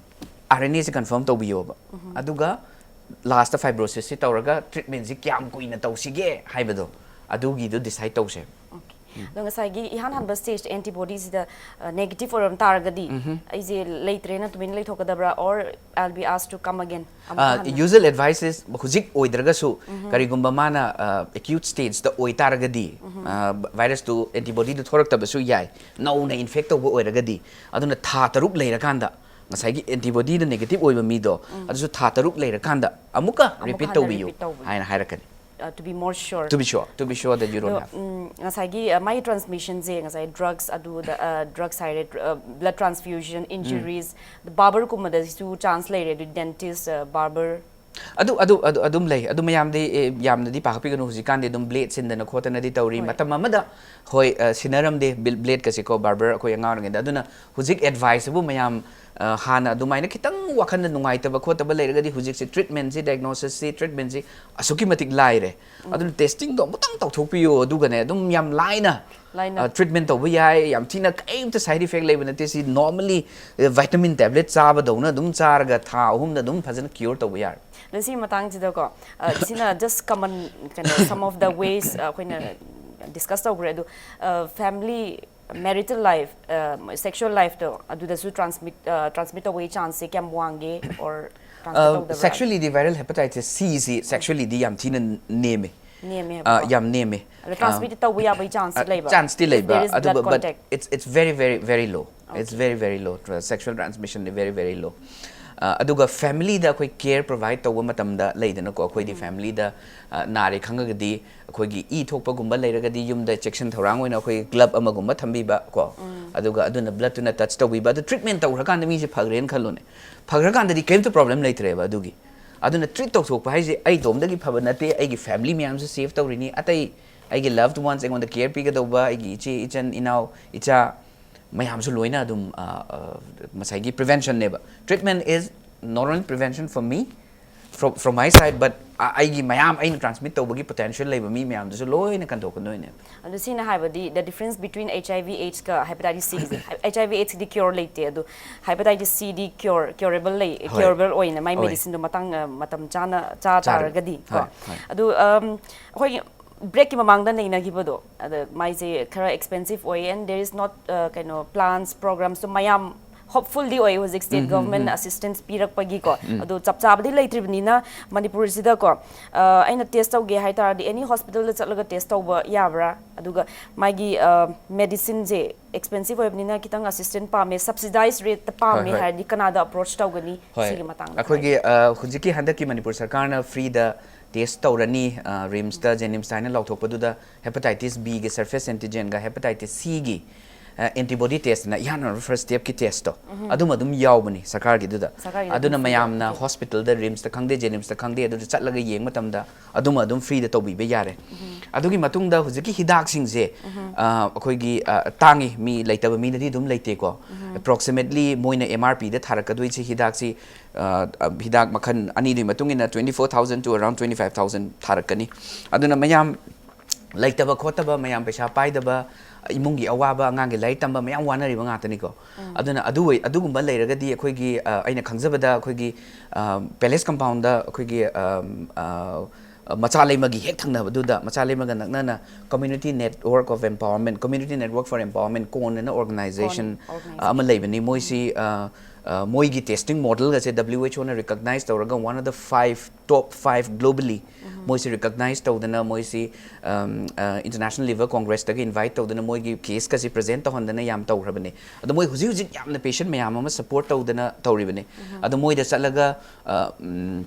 ꯑꯥꯔ ꯑꯦꯟ ꯑꯦꯁꯦ ꯀꯟꯐꯥꯔꯝ ꯇꯧꯕꯤꯌꯣꯕ꯫ ꯑꯗꯨꯒ ꯂꯥꯁꯇ ꯐꯥꯏꯕ꯭ꯔꯣꯁꯤꯁꯁꯤ ꯇꯧꯔꯒ ꯇ꯭ꯔꯤꯠꯃꯦꯟꯁꯤ ꯀꯌꯥꯝ ꯀꯨꯏꯅ ꯇꯧꯁꯤꯒꯦ ꯍꯥꯏꯕꯗꯣ, ꯑꯗꯨꯒꯤꯗꯣ ꯗꯤꯁꯥꯏꯗ ꯇꯧꯁꯦ꯫ ꯑꯣꯀꯦ꯫ ꯑꯗꯣ ꯉꯁꯥꯏꯒꯤ ꯏꯍꯥꯟ ꯍꯥꯟꯕ ꯁ꯭ꯇꯦꯖ ꯑꯦꯟꯇꯤꯕꯣꯗꯤꯁꯤꯗ, ꯑ, ꯅꯦꯒꯦꯇꯤꯚ ꯑꯣꯏꯔꯝ ꯇꯥꯔꯒꯗꯤ ꯑꯩꯁꯦ ꯂꯩꯇ꯭ꯔꯦꯅ ꯇꯨꯃꯤꯟꯅ ꯂꯩꯊꯣꯛꯀꯗꯕ꯭ꯔꯥ, or I'll be asked to come again? ꯑꯃꯨꯛꯀ ꯍꯟꯅ? Usual advice is, ꯍꯧꯖꯤꯛ ꯑꯣꯏꯗ꯭ꯔꯒꯁꯨ, ꯀꯔꯤꯒꯨꯝꯕ ꯃꯥꯅ, ꯑ, ꯑꯦꯀ꯭ꯌꯨꯠ ꯁ꯭ꯇꯦꯖꯇ ꯑꯣꯏꯇꯥꯔꯒꯗꯤ, ꯑ, ꯚꯥꯏꯔꯁꯇꯨ, ꯑꯦꯟꯇꯤꯕꯣꯗꯤꯗꯨ ꯊꯣꯔꯛꯇꯕꯁꯨ ꯌꯥꯏ, ꯅꯧꯅ ꯏꯟꯐꯦꯛ ꯇꯧꯕ ꯑꯣꯏꯔꯒꯗꯤ꯫ ꯑꯗꯨꯅ ꯊꯥ ꯇꯔꯨꯛ ꯂꯩꯔꯀꯥꯟꯗ ꯉꯁꯥꯏꯒꯤ ꯑꯦꯟꯇꯤꯕꯣꯗꯤꯗ ꯅꯦꯒꯦꯇꯤꯚ ꯑꯣꯏꯕ ꯃꯤꯗꯣ, ꯑꯗꯨꯁꯨ ꯊꯥ ꯇꯔꯨꯛ ꯂꯩꯔꯀꯥꯟꯗ ꯑꯃꯨꯛꯀ ꯑꯃꯨꯛꯀ ꯔꯤꯄꯤꯠ ꯍꯟꯅ ꯇꯧꯕꯤꯌꯨ ꯔꯤꯄꯤꯠ ꯇꯧꯕꯤꯌꯨ꯫ ꯍꯥꯏꯅ ꯍꯥꯏꯔꯛꯀꯅꯤ꯫ Uh, to be more sure. To be sure, to be sure that you don't ꯑꯗꯣ, have. ꯎꯝ, ꯉꯁꯥꯏꯒꯤ, ꯑ, ꯃꯥꯒꯤ ꯇ꯭ꯔꯥꯟꯁꯃꯤꯁꯟꯁꯦ, ꯉꯁꯥꯏ ꯗ꯭ꯔꯒꯁ, ꯑꯗꯨꯗ, ꯑ, ꯗ꯭ꯔꯒꯁ ꯍꯥꯏꯔꯦ, ꯑ, ꯕ꯭ꯂꯗ ꯇ꯭ꯔꯥꯟꯁꯐ꯭ꯌꯨꯖꯟ, ꯏꯟꯖꯨꯔꯤꯁ, ꯕꯥꯔꯕꯔꯒꯨꯝꯕꯗꯁꯨ ꯆꯥꯟꯁ ꯂꯩꯔꯦ, ꯑꯗꯨ ꯗꯦꯟꯇꯤꯁ, ꯑ, ꯕꯥꯔꯕꯔ? ꯑꯗꯨ ꯑꯗꯨ ꯑꯗꯨ ꯑꯗꯨꯝ ꯂꯩ꯫ ꯑꯗꯨ ꯃꯌꯥꯝꯗꯤ, ꯑꯦ, ꯌꯥꯝꯅꯗꯤ ꯄꯥꯈꯠꯄꯤꯒꯅꯨ꯫ ꯍꯧꯖꯤꯛꯀꯥꯟꯗꯤ ꯑꯗꯨꯝ ꯕ꯭ꯂꯦꯗ ꯁꯤꯟꯗꯅ ꯈꯣꯠꯇꯅꯗꯤ ꯇꯧꯔꯤ꯫ ꯍꯣꯏ꯫ ꯃꯇꯝ ꯑꯃꯗ, ꯍꯣꯏ, ꯑ, ꯁꯤꯟꯅꯔꯝꯗꯦ ꯕ꯭ꯂꯦꯗꯀꯁꯤꯀꯣ, ꯕꯥꯔꯕꯔ ꯑꯩꯈꯣꯏ ꯑꯉꯥꯡ ꯑꯣꯏꯔꯤꯉꯩꯗ꯫ ꯑꯗꯨꯅ ꯍꯧꯖꯤꯛ ꯑꯦꯗꯚꯥꯏꯁꯁꯤꯕꯨ ꯃꯌꯥꯝ, ꯑ, ꯍꯥꯟꯅ ꯑꯗꯨꯃꯥꯏꯅ ꯈꯤꯇꯪ ꯋꯥꯈꯜꯗ ꯅꯨꯡꯉꯥꯏꯇꯕ ꯈꯣꯠꯇꯕ ꯂꯩꯔꯒꯗꯤ ꯍꯧꯖꯤꯛꯁꯦ ꯇ꯭ꯔꯤꯠꯃꯦꯟꯁꯤ, ꯗꯥꯏꯒꯅꯣꯁꯤꯁꯁꯤ, ꯇ꯭ꯔꯤꯠꯃꯦꯟꯁꯤ ꯑꯁꯨꯛꯀꯤ ꯃꯇꯤꯛ ꯂꯥꯏꯔꯦ꯫ ꯑꯗꯨꯅ ꯇꯦꯁꯇꯤꯡꯗꯣ ꯑꯃꯨꯛꯇꯪ ꯇꯧꯊꯣꯛꯄꯤꯌꯨ, ꯑꯗꯨꯒꯅꯦ ꯑꯗꯨꯝ ꯌꯥꯝ ꯂꯥꯏꯅ, ꯂꯥꯏꯅ꯫ ꯑ, ꯇ꯭ꯔꯤꯠꯃꯦꯟ ꯇꯧꯕ ꯌꯥꯏ꯫ ꯌꯥꯝ ꯊꯤꯅ ꯀꯔꯤꯝꯇ ꯁꯥꯏꯗ ꯏꯐꯦꯛ ꯂꯩꯕ ꯅꯠꯇꯦ꯫ ꯁꯤ ꯅꯣꯔꯃꯦꯂꯤ, ꯑ, ꯚꯥꯏꯇꯥꯃꯤꯟ ꯇꯦꯕ꯭ꯂꯦꯠ ꯆꯥꯕꯗꯧꯅ ꯑꯗꯨꯝ ꯆꯥꯔꯒ ꯊꯥ ꯑꯍꯨꯝꯗ ꯑꯗꯨꯝ ꯐꯖꯅ ꯀ꯭ꯌꯣꯔ ꯇꯧꯕ ꯌꯥꯔꯦ꯫ ꯑꯗꯣ ꯁꯤꯒꯤ ꯃꯇꯥꯡꯁꯤꯗꯀꯣ, ꯑ, ꯁꯤꯅ just common, ꯀꯩꯅꯣ, some of the ways, ꯑ, ꯑꯩꯈꯣꯏꯅ ꯗꯤꯁꯀꯁ ꯇꯧꯈ꯭ꯔꯦ꯫ ꯑꯗꯣ, ꯑ, ꯐꯦꯃꯤꯂꯤ, ꯃꯦꯔꯤꯇꯦꯜ ꯂꯥꯏꯐ, ꯁꯦꯛꯁꯨꯋꯦꯜ ꯂꯥꯏꯐꯇꯣ ꯑꯗꯨꯗꯁꯨ ꯇ꯭ꯔꯥꯟꯁꯃꯤꯠ, ꯇ꯭ꯔꯥꯟꯁꯃꯤꯠ ꯇꯧꯕꯒꯤ ꯆꯥꯟꯁꯁꯦ ꯀꯌꯥꯝ ꯋꯥꯡꯒꯦ, or ꯇ꯭ꯔꯥꯟꯁꯃꯤꯠ ꯇꯧꯗꯕ꯭ꯔꯥ? ꯁꯦꯛꯁꯨꯋꯦꯂꯤꯗꯤ ꯚꯥꯏꯔꯦꯜ ꯍꯦꯄꯥꯇꯥꯏꯇꯤꯁ ꯁꯤꯁꯤ ꯁꯦꯛꯁꯨꯋꯦꯂꯤꯗꯤ ꯌꯥꯝ ꯊꯤꯅ ꯅꯦꯝꯃꯦ꯫ ꯅꯦꯝꯃꯦ ꯑ, ꯍꯥꯏꯕꯀꯣ? ꯌꯥꯝ ꯅꯦꯝꯃꯦ꯫ ꯑꯗꯣ ꯇ꯭ꯔꯥꯟꯁꯃꯤꯠ ꯇꯧꯕ ꯌꯥꯕꯒꯤ ꯆꯥꯟꯁꯇꯤ ꯂꯩꯕ? ꯆꯥꯟꯁꯇꯤ If ꯂꯩꯕ, there is blood ꯑꯗꯨꯕꯨ, but contact. It's, it's very, very, very low. It's Okay. very, very low. Tra-, sexual transmission is very, very low. ꯑ, ꯑꯗꯨꯒ ꯐꯦꯃꯤꯂꯤꯗ ꯑꯩꯈꯣꯏ ꯀꯦꯌꯔ ꯄ꯭ꯔꯣꯚꯥꯏꯗ ꯇꯧꯕ ꯃꯇꯝꯗ ꯂꯩꯗꯅꯀꯣ, ꯑꯩꯈꯣꯏꯗꯤ ꯐꯦꯃꯤꯂꯤꯗ, ꯑ, ꯅꯥꯔꯦ ꯈꯪꯉꯒꯗꯤ ꯑꯩꯈꯣꯏꯒꯤ ꯏ ꯊꯣꯛꯄꯒꯨꯝꯕ ꯂꯩꯔꯒꯗꯤ ꯌꯨꯝꯗ ꯆꯦꯛꯁꯤꯟ ꯊꯧꯔꯥꯡ ꯑꯣꯏꯅ ꯑꯩꯈꯣꯏ ꯒ꯭ꯂꯕ ꯑꯃꯒꯨꯝꯕ ꯊꯝꯕꯤꯕ ꯀꯣ, ꯑꯗꯨꯒ ꯑꯗꯨꯅ ꯕ꯭ꯂꯗꯇꯨꯅ ꯇꯆ ꯇꯧꯕꯤꯕ꯫ ꯑꯗꯨ ꯇ꯭ꯔꯤꯠꯃꯦꯟ ꯇꯧꯈ꯭ꯔꯀꯥꯟꯗ ꯃꯤꯁꯦ ꯐꯈ꯭ꯔꯦꯅ ꯈꯜꯂꯣꯅꯦ, ꯐꯈ꯭ꯔꯀꯥꯟꯗꯗꯤ ꯀꯔꯤꯝꯇ ꯄ꯭ꯔꯣꯕ꯭ꯂꯦꯝ ꯂꯩꯇ꯭ꯔꯦꯕ꯫ ꯑꯗꯨꯒꯤ, ꯑꯗꯨꯅ ꯇ꯭ꯔꯤꯠ ꯇꯧꯊꯣꯛꯄ ꯍꯥꯏꯁꯦ ꯑꯩ ꯏꯇꯣꯝꯗꯒꯤ ꯐꯕ ꯅꯠꯇꯦ, ꯑꯩꯒꯤ ꯐꯦꯃꯤꯂꯤ ꯃꯌꯥꯝꯁꯨ ꯁꯦꯐ ꯇꯧꯔꯤꯅꯤ, ꯑꯇꯩ ꯑꯩꯒꯤ ꯂꯚ ꯋꯥꯟꯁ, ꯑꯩꯉꯣꯟꯗ ꯀꯦꯌꯔ ꯄꯤꯒꯗꯧꯕ ꯑꯩꯒꯤ ꯏꯆꯦ, ꯏꯆꯟ, ꯏꯅꯥꯎ, ꯏꯆꯥ ꯃꯌꯥꯝꯁꯨ ꯂꯣꯏꯅ ꯑꯗꯨꯝ, ꯑ, ꯑ, ꯉꯁꯥꯏꯒꯤ ꯄ꯭ꯔꯤꯚꯦꯟꯁꯟꯅꯦꯕ꯫ Treatment is not only prevention for me, from, from my side, but ꯑ-, ꯑꯩꯒꯤ ꯃꯌꯥꯝ, ꯑꯩꯅ ꯇ꯭ꯔꯥꯟꯁꯃꯤꯠ ꯇꯧꯕꯒꯤ ꯄꯣꯇꯦꯟꯁꯤꯌꯦꯜ ꯂꯩꯕ ꯃꯤ ꯃꯌꯥꯝꯗꯨꯁꯨ ꯂꯣꯏꯅ ꯀꯟꯊꯣꯛꯀꯗꯣꯏꯅꯦꯕ꯫ ꯑꯗꯨ ꯁꯤꯅ ꯍꯥꯏꯕꯗꯤ the difference between H I V AIDS ꯀ hepatitis C ꯒꯤꯁꯦ꯫ H I V AIDS ꯀꯤꯗꯤ ꯀ꯭ꯌꯣꯔ ꯂꯩꯇꯦ, ꯑꯗꯨ hepatitis C ꯗꯤ ꯀ꯭ꯌꯣꯔ, ꯀ꯭ꯌꯣꯔꯦꯕꯜ ꯂꯩ, ꯍꯣꯏ꯫ ꯀ꯭ꯌꯣꯔꯦꯕꯜ ꯑꯣꯏꯅ ꯃꯥꯏ ꯍꯣꯏ꯫ ꯃꯦꯗꯤꯁꯤꯟꯗꯣ ꯃꯇꯥꯡ, ꯑ, ꯃꯇꯝ ꯆꯥꯅ ꯆꯥ ꯆꯥꯔꯦ꯫ ꯇꯥꯔꯒꯗꯤ ꯀꯣ꯫ ꯍꯣꯏ, ꯍꯣꯏ꯫ ꯑꯗꯨ, ꯑꯝ, ꯑꯩꯈꯣꯏꯒꯤ ꯕ꯭ꯔꯦꯛꯀꯤ ꯃꯃꯥꯡꯗ ꯅꯩꯅꯈꯤꯕꯗꯣ, ꯑꯗ ꯃꯥꯏꯁꯦ ꯈꯔ ꯑꯦꯛꯁꯄꯦꯟꯁꯤꯞ ꯑꯣꯏ, and there is not, ꯑ, ꯀꯩꯅꯣ, ꯄ꯭ꯂꯥꯟꯁ, ꯄ꯭ꯔꯣꯒ꯭ꯔꯥꯝꯁꯇꯣ ꯃꯌꯥꯝ ꯍꯣꯞꯐꯨꯜꯗꯤ ꯑꯣꯏ ꯍꯧꯖꯤꯛ ꯁ꯭ꯇꯦꯠ ꯎꯝ, ꯎꯝ, ꯒꯚꯔꯟꯃꯦꯟꯠꯅ ꯎꯝ꯫ ꯑꯦꯁꯤꯁꯇꯦꯟꯁ ꯄꯤꯔꯛꯄꯒꯤꯀꯣ꯫ ꯎꯝ꯫ ꯑꯗꯣ ꯆꯞ ꯆꯥꯕꯗꯤ ꯂꯩꯇ꯭ꯔꯤꯕꯅꯤꯅ ꯃꯅꯤꯄꯨꯔꯁꯤꯗꯀꯣ, ꯑ, ꯑꯩꯅ ꯇꯦꯁ ꯇꯧꯒꯦ ꯍꯥꯏ ꯇꯥꯔꯗꯤ ꯑꯦꯅꯤ ꯍꯣꯁꯄꯤꯇꯥꯜꯗ ꯆꯠꯂꯒ ꯇꯦꯁ ꯇꯧꯕ ꯌꯥꯕ꯭ꯔꯥ? ꯑꯗꯨꯒ ꯃꯥꯒꯤ, ꯑ, ꯃꯦꯗꯤꯁꯤꯟꯁꯦ ꯑꯦꯛꯁꯄꯦꯟꯁꯤꯞ ꯑꯣꯏꯕꯅꯤꯅ ꯈꯤꯇꯪ ꯑꯦꯁꯤꯁꯇꯦꯟꯁ ꯄꯥꯝꯃꯦ, ꯁꯕꯁꯤꯗꯥꯏꯁ ꯔꯦꯠꯇ ꯄꯥꯝꯃꯦ ꯍꯣꯏ, ꯍꯣꯏ꯫ ꯍꯥꯏꯔꯗꯤ ꯀꯅꯥꯗ ꯑꯦꯄ꯭ꯔꯣꯆ ꯇꯧꯒꯅꯤ? ꯍꯣꯏ꯫ ꯁꯤꯒꯤ ꯃꯇꯥꯡꯗ ꯑꯩꯈꯣꯏꯒꯤ, ꯍꯥꯏꯕꯤꯌꯨ꯫ ꯑ, ꯍꯧꯖꯤꯛꯀꯤ ꯍꯟꯗꯛꯀꯤ ꯃꯅꯤꯄꯨꯔ ꯁꯔꯀꯥꯔꯅ ꯐ꯭ꯔꯤꯗ ꯇꯦꯁ ꯇꯧꯔꯅꯤ, ꯑ, ꯔꯤꯝꯁꯇ, ꯖꯦꯅꯤꯝꯁꯇ ꯍꯥꯏꯅ ꯂꯥꯎꯊꯣꯛꯄꯗꯨꯗ ꯍꯦꯄꯥꯇꯥꯏꯇꯤꯁ ꯕꯤꯒꯤ ꯁꯔꯐꯦꯁ ꯑꯦꯟꯇꯤꯖꯦꯟꯒ ꯍꯦꯄꯥꯇꯥꯏꯇꯤꯁ ꯁꯤꯒꯤ ꯑꯦꯟꯇꯤꯕꯣꯗꯤ ꯇꯦꯁꯠꯅ ꯏꯍꯥꯟ ꯍꯥꯟꯕ ꯐꯥꯔꯁ ꯁ꯭ꯇꯦꯞꯀꯤ ꯇꯦꯁꯠꯇꯣ ꯑꯗꯨꯝ ꯑꯗꯨꯝ ꯌꯥꯎꯕꯅꯤ ꯁꯔꯀꯥꯔꯒꯤꯗꯨꯗ꯫ ꯁꯔꯀꯥꯔꯒꯤꯗ ꯑꯗꯨꯅ ꯑꯗꯨꯝ ꯃꯌꯥꯝꯅ ꯌꯥꯎꯕꯅꯤ꯫ ꯍꯣꯁꯄꯤꯇꯥꯜꯗ, ꯔꯤꯝꯁꯇ ꯈꯪꯗꯦ, ꯖꯦꯅꯤꯝꯁꯇ ꯈꯪꯗꯦ, ꯑꯗꯨꯗ ꯆꯠꯂꯒ ꯌꯦꯡꯕ ꯃꯇꯝꯗ ꯑꯗꯨꯝ ꯑꯗꯨꯝ ꯐ꯭ꯔꯤꯗ ꯇꯧꯕꯤꯕ ꯌꯥꯔꯦ꯫ ꯑꯗꯨꯒꯤ ꯃꯇꯨꯡꯗ ꯍꯧꯖꯤꯛꯀꯤ ꯍꯤꯗꯥꯛꯁꯤꯡꯁꯦ ꯑ, ꯑꯩꯈꯣꯏꯒꯤ ꯑ, ꯇꯥꯡꯉꯤ, ꯃꯤ ꯂꯩꯇꯕ ꯃꯤꯗꯗꯤ ꯑꯗꯨꯝ ꯂꯩꯇꯦꯀꯣ꯫ ꯑꯦꯄ꯭ꯔꯣꯛꯁꯤꯃꯦꯠꯂꯤ ꯃꯣꯏꯅ ꯑꯦꯝ ꯑꯥꯔ ꯄꯤꯗ ꯊꯥꯔꯛꯀꯗꯣꯏꯁꯦ ꯍꯤꯗꯥꯛꯁꯤ ꯑ, ꯑ, ꯍꯤꯗꯥꯛ ꯃꯈꯜ ꯑꯅꯤꯗꯨꯒꯤ ꯃꯇꯨꯡ ꯏꯟꯅ twenty four thousand to around twenty five thousand ꯊꯥꯔꯛꯀꯅꯤ꯫ ꯑꯗꯨꯅ ꯃꯌꯥꯝ ꯂꯩꯇꯕ ꯈꯣꯠꯇꯕ, ꯃꯌꯥꯝ ꯄꯩꯁꯥ ꯄꯥꯏꯗꯕ, ꯏꯃꯨꯡꯒꯤ ꯑꯋꯥꯕ, ꯑꯉꯥꯡꯒꯤ ꯂꯥꯏꯔꯤꯛ ꯇꯝꯕ, ꯃꯌꯥꯝ ꯋꯥꯅꯔꯤꯕ ꯉꯥꯛꯇꯅꯤꯀꯣ꯫ ꯑꯗꯨꯅ ꯑꯗꯨ ꯑꯣꯏ-, ꯑꯗꯨꯒꯨꯝꯕ ꯂꯩꯔꯒꯗꯤ ꯑꯩꯈꯣꯏꯒꯤ, ꯑ, ꯑꯩꯅ ꯈꯪꯖꯕꯗ ꯑꯩꯈꯣꯏꯒꯤ, ꯑ, ꯄꯦꯂꯦꯁ ꯀꯝꯄꯥꯎꯟꯗ ꯑꯩꯈꯣꯏꯒꯤ, ꯑ, ꯑ, ꯃꯆꯥ ꯂꯩꯃꯒꯤ ꯍꯦꯛ ꯊꯪꯅꯕꯗꯨꯗ, ꯃꯆꯥ ꯂꯩꯃꯒ ꯅꯛꯅꯅ Community Network of Empowerment, Community Network for Empowerment, ꯀꯣꯟ ꯑꯅ organization, ꯀꯣꯟ organization. ꯑ, ꯑꯃ ꯂꯩꯕꯅꯤ꯫ ꯃꯣꯏꯁꯤ, ꯑ, ꯑ, ꯃꯣꯏꯒꯤ testing model ꯒꯁꯦ W H O ꯅ recognize ꯇꯧꯔꯒ one of the five, top five globally ꯃꯣꯏꯁꯤ recognize ꯇꯧꯗꯅ, ꯃꯣꯏꯁꯤ, ꯑꯝ, ꯑ, International Liver Congress ꯇꯒꯤ invite ꯇꯧꯗꯅ, ꯃꯣꯏꯒꯤ case ꯀꯁꯤ present ꯇꯧꯍꯟꯗꯅ ꯌꯥꯝ ꯇꯧꯈ꯭ꯔꯕꯅꯤ꯫ ꯑꯗꯣ ꯃꯣꯏ ꯍꯧꯖꯤꯛ ꯍꯧꯖꯤꯛ ꯌꯥꯝꯅ patient ꯃꯌꯥꯝ ꯑꯃ support ꯇꯧꯗꯅ ꯇꯧꯔꯤꯕꯅꯤ꯫ ꯑꯗꯣ ꯃꯣꯏꯗ ꯆꯠꯂꯒ, ꯑ, ꯎꯝ,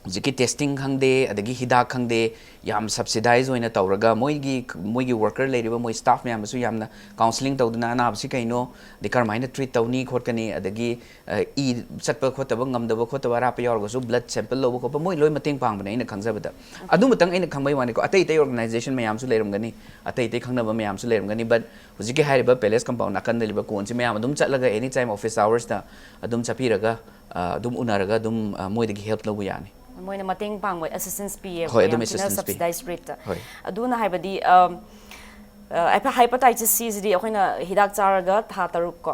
ꯍꯧꯖꯤꯛꯀꯤ testing ꯈꯪꯗꯦ, ꯑꯗꯒꯤ ꯍꯤꯗꯥꯛ ꯈꯪꯗꯦ, ꯌꯥꯝ subsidize ꯑꯣꯏꯅ ꯇꯧꯔꯒ ꯃꯣꯏꯒꯤ, ꯃꯣꯏꯒꯤ worker ꯂꯩꯔꯤꯕ ꯃꯣꯏ staff ꯃꯌꯥꯝꯗꯁꯨ ꯌꯥꯝꯅ counselling ꯇꯧꯗꯅ, ꯑꯅꯥꯕꯁꯤ ꯀꯩꯅꯣ, ꯑꯗꯩ ꯀꯔꯝꯍꯥꯏꯅ treat ꯇꯧꯅꯤ ꯈꯣꯠꯀꯅꯤ, ꯑꯗꯒꯤ, ꯑ, ꯏ ꯆꯠꯄ ꯈꯣꯠꯇꯕ ꯉꯝꯗꯕ ꯈꯣꯠꯇꯕ ꯑꯔꯥꯞꯄ ꯌꯥꯎꯔꯒꯁꯨ blood sample ꯂꯧꯕ ꯈꯣꯠꯄ ꯃꯣꯏ ꯂꯣꯏ ꯃꯇꯦꯡ ꯄꯥꯡꯕꯅꯦ ꯑꯩꯅ ꯈꯪꯖꯕꯗ꯫ ꯑꯗꯨꯃꯇꯪ ꯑꯩꯅ ꯈꯪꯕꯩ ꯋꯥꯅꯤꯀꯣ, ꯑꯇꯩ ꯑꯇꯩ organization ꯃꯌꯥꯝꯁꯨ ꯂꯩꯔꯝꯒꯅꯤ, ꯑꯇꯩ ꯑꯇꯩ ꯈꯪꯅꯕ ꯃꯌꯥꯝꯁꯨ ꯂꯩꯔꯝꯒꯅꯤ, but ꯍꯧꯖꯤꯛꯀꯤ ꯍꯥꯏꯔꯤꯕ ꯄꯦꯂꯦꯁ ꯀꯝꯄꯥꯎꯟ ꯅꯥꯀꯟꯗ ꯂꯩꯕ ꯀꯣꯟꯁꯤ ꯃꯌꯥꯝ ꯑꯗꯨꯝ ꯆꯠꯂꯒ any time office hours ꯇ ꯑꯗꯨꯝ ꯆꯠꯄꯤꯔꯒ, ꯑ, ꯑꯗꯨꯝ ꯎꯅꯔꯒ ꯑꯗꯨꯝ, ꯑ, ꯃꯣꯏꯗꯒꯤ help ꯂꯧꯕ ꯌꯥꯅꯤ꯫ ꯃꯣꯏꯅ ꯃꯇꯦꯡ ꯄꯥꯡꯕ, assistance ꯄꯤꯌꯦꯕ, ꯍꯣꯏ, ꯑꯗꯨꯝ ꯌꯥꯝ ꯊꯤꯅ assistance ꯄꯤ꯫ Subsidized rate ꯇ꯫ ꯍꯣꯏ꯫ ꯑꯗꯨꯅ ꯍꯥꯏꯕꯗꯤ, ꯑꯝ, ꯑ, hepatitis C ꯁꯤꯗꯤ ꯑꯩꯈꯣꯏꯅ ꯍꯤꯗꯥꯛ ꯆꯥꯔꯒ ꯊꯥ ꯇꯔꯨꯛ ꯀꯣ,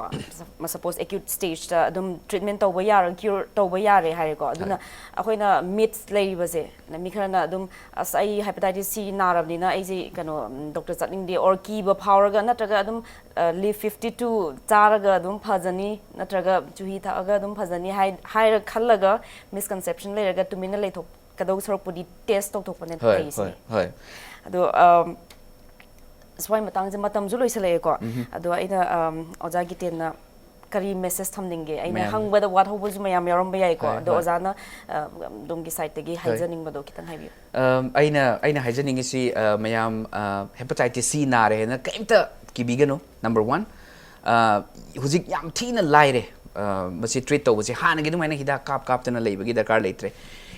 suppose acute stage ꯇ ꯑꯗꯨꯝ treatment ꯇꯧꯕ ꯌꯥꯔꯒ, cure ꯇꯧꯕ ꯌꯥꯔꯦ ꯍꯥꯏꯔꯦꯀꯣ꯫ ꯑꯗꯨꯅ ꯑꯩꯈꯣꯏꯅ myth ꯂꯩꯔꯤꯕꯁꯦ, ꯃꯤ ꯈꯔꯅ ꯑꯗꯨꯝ, "ꯑꯁ, ꯑꯩ hepatitis C ꯅꯥꯔꯕꯅꯤꯅ ꯑꯩꯁꯦ ꯀꯩꯅꯣ, ꯎꯝ, doctor ꯆꯠꯅꯤꯡꯗꯦ," or ꯀꯤꯕ ꯐꯥꯎꯔꯒ, ꯅꯠꯇ꯭ꯔꯒ ꯑꯗꯨꯝ, ꯑ, leaf fifty two ꯆꯥꯔꯒ ꯑꯗꯨꯝ ꯐꯖꯅꯤ, ꯅꯠꯇ꯭ꯔꯒ ꯆꯨꯍꯤ ꯊꯛꯑꯒ ꯑꯗꯨꯝ ꯐꯖꯅꯤ ꯍꯥꯏ-, ꯍꯥꯏꯔ ꯈꯜꯂꯒ misconception ꯂꯩꯔꯒ ꯇꯨꯃꯤꯟꯅ ꯂꯩꯊꯣꯛꯀꯗꯧ ꯁꯔꯨꯛꯄꯨꯗꯤ test ꯇꯧꯊꯣꯛꯄꯅ ꯍꯣꯏ, ꯐꯩ ꯁꯤꯅꯤ꯫ ꯍꯣꯏ, ꯍꯣꯏ꯫ ꯑꯗꯣ, ꯑꯝ, ꯁ꯭ꯋꯥꯏ ꯃꯇꯥꯡꯁꯦ ꯃꯇꯝꯁꯨ ꯂꯣꯏꯁꯜꯂꯛꯑꯦꯀꯣ꯫ ꯑꯗꯣ ꯑꯩꯅ, ꯑꯝ, ꯑꯣꯖꯥ ꯒꯤꯇꯦꯟꯅ ꯀꯔꯤ message ꯊꯝꯅꯤꯡꯒꯦ? ꯑꯩꯅ ꯃꯌꯥꯝ꯫ ꯍꯪꯕꯗ ꯋꯥꯠꯍꯧꯕꯁꯨ ꯃꯌꯥꯝ ꯌꯥꯎꯔꯝꯕ ꯌꯥꯏꯀꯣ꯫ ꯍꯣꯏ, ꯑꯗꯣ ꯍꯣꯏ꯫ ꯑꯣꯖꯥꯅ, ꯑ, ꯑꯗꯣꯝꯒꯤ side ꯇꯒꯤ ꯍꯣꯏ꯫ ꯍꯥꯏꯖꯅꯤꯡꯕꯗꯣ ꯈꯤꯇꯪ ꯍꯥꯏꯕꯤꯌꯨ꯫ ꯑꯝ, ꯑꯩꯅ, ꯑꯩꯅ ꯍꯥꯏꯖꯅꯤꯡꯉꯤꯁꯤ, ꯑ, ꯃꯌꯥꯝ, ꯑ, hepatitis C ꯅꯥꯔꯦ ꯍꯥꯏꯅ ꯀꯔꯤꯝꯇ ꯀꯤꯕꯤꯒꯅꯨ, number one꯫ ꯑ, ꯍꯧꯖꯤꯛ ꯌꯥꯝ ꯊꯤꯅ ꯂꯥꯏꯔꯦ꯫ ꯑ, ꯃꯁꯤ ꯇ꯭ꯔꯤꯠ ꯇꯧꯕꯁꯦ ꯍꯥꯟꯅꯒꯤ ꯑꯗꯨꯃꯥꯏꯅ ꯍꯤꯗꯥꯛ ꯀꯥꯞ ꯀꯥꯞꯇꯅ ꯂꯩꯕꯒꯤ ꯗꯔꯀꯥꯔ ꯂꯩꯇ꯭ꯔꯦ꯫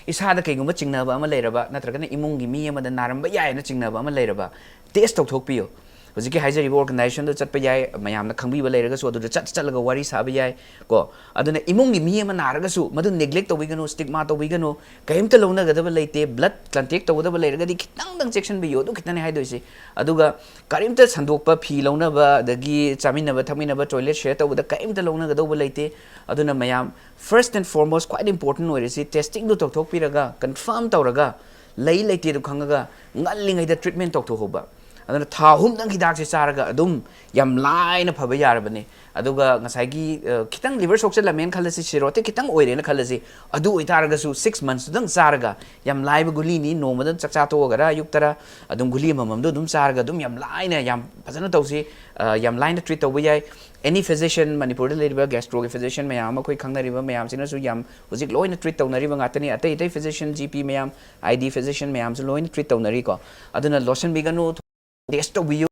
ꯏꯁꯥꯗ ꯀꯩꯒꯨꯝꯕ ꯆꯤꯡꯅꯕ ꯑꯃ ꯂꯩꯔꯕ ꯅꯠꯇ꯭ꯔꯒꯅ ꯏꯃꯨꯡꯒꯤ ꯃꯤ ꯑꯃꯗ ꯅꯥꯔꯝꯕ ꯌꯥꯏꯅ ꯆꯤꯡꯅꯕ ꯑꯃ ꯂꯩꯔꯕ, ꯇꯦꯁ ꯇꯧꯊꯣꯛꯄꯤꯌꯨ꯫ ꯍꯧꯖꯤꯛꯀꯤ ꯍꯥꯏꯖꯔꯤꯕ ꯑꯣꯔꯒꯅꯥꯏꯖꯦꯁꯟꯗꯣ ꯆꯠꯄ ꯌꯥꯏ, ꯃꯌꯥꯝꯅ ꯈꯪꯕꯤꯕ ꯂꯩꯔꯒꯁꯨ ꯑꯗꯨꯗ ꯆꯠ ꯆꯠꯂꯒ ꯋꯥꯔꯤ ꯁꯥꯕ ꯌꯥꯏ ꯀꯣ꯫ ꯑꯗꯨꯅ ꯏꯃꯨꯡꯒꯤ ꯃꯤ ꯑꯃ ꯅꯥꯔꯒꯁꯨ ꯃꯗꯨ ꯅꯦꯒ꯭ꯂꯦꯛ ꯇꯧꯕꯤꯒꯅꯨ, ꯁ꯭ꯇꯤꯛꯃꯥ ꯇꯧꯕꯤꯒꯅꯨ꯫ ꯀꯔꯤꯝꯇ ꯂꯧꯅꯒꯗꯕ ꯂꯩꯇꯦ꯫ ꯕ꯭ꯂꯗ ꯀꯟꯇꯦꯛ ꯇꯧꯒꯗꯕ ꯂꯩꯔꯒꯗꯤ ꯈꯤꯇꯪꯗꯪ ꯆꯦꯛꯁꯤꯟꯕꯤꯌꯨ, ꯑꯗꯨ ꯈꯤꯇꯪꯅꯦ ꯍꯥꯏꯗꯣꯏꯁꯦ꯫ ꯑꯗꯨꯒ ꯀꯔꯤꯝꯇ ꯁꯟꯗꯣꯛꯄ, ꯐꯤ ꯂꯧꯅꯕ, ꯑꯗꯒꯤ ꯆꯥꯃꯤꯟꯅꯕ ꯊꯛꯃꯤꯟꯅꯕ, ꯇꯣꯏꯂꯦꯠ ꯁꯦꯌꯔ ꯇꯧꯕꯗ ꯀꯔꯤꯝꯇ ꯂꯧꯅꯒꯗꯧꯕ ꯂꯩꯇꯦ꯫ ꯑꯗꯨꯅ ꯃꯌꯥꯝ, ꯐꯥꯔꯁ ꯑꯦꯟ ꯐꯣꯔꯃꯣꯁ ꯈ꯭ꯋꯥꯏꯗꯒꯤ ꯏꯝꯄꯣꯔꯇꯦꯟ ꯑꯣꯏꯔꯤꯁꯤ ꯇꯦꯁꯇꯤꯡꯗꯨ ꯇꯧꯊꯣꯛꯄꯤꯔꯒ, ꯀꯟꯐꯥꯔꯝ ꯇꯧꯔꯒ, ꯂꯩ ꯂꯩꯇꯦꯗꯨ ꯈꯪꯉꯒ, ꯉꯜꯂꯤꯉꯩꯗ ꯇ꯭ꯔꯤꯠꯃꯦꯟ ꯇꯧꯊꯣꯛꯍꯧꯕ꯫ ꯑꯗꯨꯅ ꯊꯥ ꯑꯍꯨꯝꯗꯪ ꯍꯤꯗꯥꯛꯁꯦ ꯆꯥꯔꯒ ꯑꯗꯨꯝ ꯌꯥꯝ ꯂꯥꯏꯅ ꯐꯕ ꯌꯥꯔꯕꯅꯤ꯫ ꯑꯗꯨꯒ ꯉꯁꯥꯏꯒꯤ, ꯑ, ꯈꯤꯇꯪ ꯂꯤꯚꯔ ꯁꯣꯛꯆꯜꯂꯝꯃꯦꯅ ꯈꯜꯂꯁꯤ, ꯁꯤꯔꯣꯇꯤꯛ ꯈꯤꯇꯪ ꯑꯣꯏꯔꯦꯅ ꯈꯜꯂꯁꯤ, ꯑꯗꯨ ꯑꯣꯏꯇꯥꯔꯒꯁꯨ ꯁꯤꯛꯁ ꯃꯟꯁꯇꯨꯗꯪ ꯆꯥꯔꯒ, ꯌꯥꯝ ꯂꯥꯏꯕ ꯒꯨꯂꯤꯅꯤ, ꯅꯣꯡꯃꯗ ꯆꯥꯛꯆꯥ ꯇꯣꯛꯑꯒꯔ ꯑꯌꯨꯛꯇꯔ ꯑꯗꯨꯝ ꯒꯨꯂꯤ ꯑꯃꯃꯝꯗꯣ ꯑꯗꯨꯝ ꯆꯥꯔꯒ ꯑꯗꯨꯝ ꯌꯥꯝ ꯂꯥꯏꯅ, ꯌꯥꯝ ꯐꯖꯅ ꯇꯧꯁꯤ꯫ ꯑ, ꯌꯥꯝ ꯂꯥꯏꯅ ꯇ꯭ꯔꯤꯠ ꯇꯧꯕ ꯌꯥꯏ꯫ ꯑꯦꯅꯤ ꯐꯤꯖꯤꯁꯤꯌꯟ, ꯃꯅꯤꯄꯨꯔꯗ ꯂꯩꯔꯤꯕ ꯒꯦꯁꯇ꯭ꯔꯣꯒꯤ ꯐꯤꯖꯤꯁꯤꯌꯟ ꯃꯌꯥꯝ ꯑꯃ, ꯑꯩꯈꯣꯏ ꯈꯪꯅꯔꯤꯕ ꯃꯌꯥꯝꯁꯤꯅꯁꯨ ꯌꯥꯝ ꯍꯧꯖꯤꯛ ꯂꯣꯏꯅ ꯇ꯭ꯔꯤꯠ ꯇꯧꯅꯔꯤꯕ ꯉꯥꯛꯇꯅꯤ꯫ ꯑꯇꯩ ꯑꯇꯩ ꯐꯤꯖꯤꯁꯤꯌꯟ, ꯖꯤ ꯄꯤ ꯃꯌꯥꯝ, ꯑꯥꯏ ꯗꯤ ꯐꯤꯖꯤꯁꯤꯌꯟ ꯃꯌꯥꯝꯁꯨ ꯂꯣꯏꯅ ꯇ꯭ꯔꯤꯠ ꯇꯧꯅꯔꯤꯀꯣ꯫ ꯑꯗꯨꯅ ꯂꯣꯠꯁꯤꯟꯕꯤꯒꯅꯨ, ꯇꯦꯁ ꯇꯧꯕꯤꯌꯨ꯫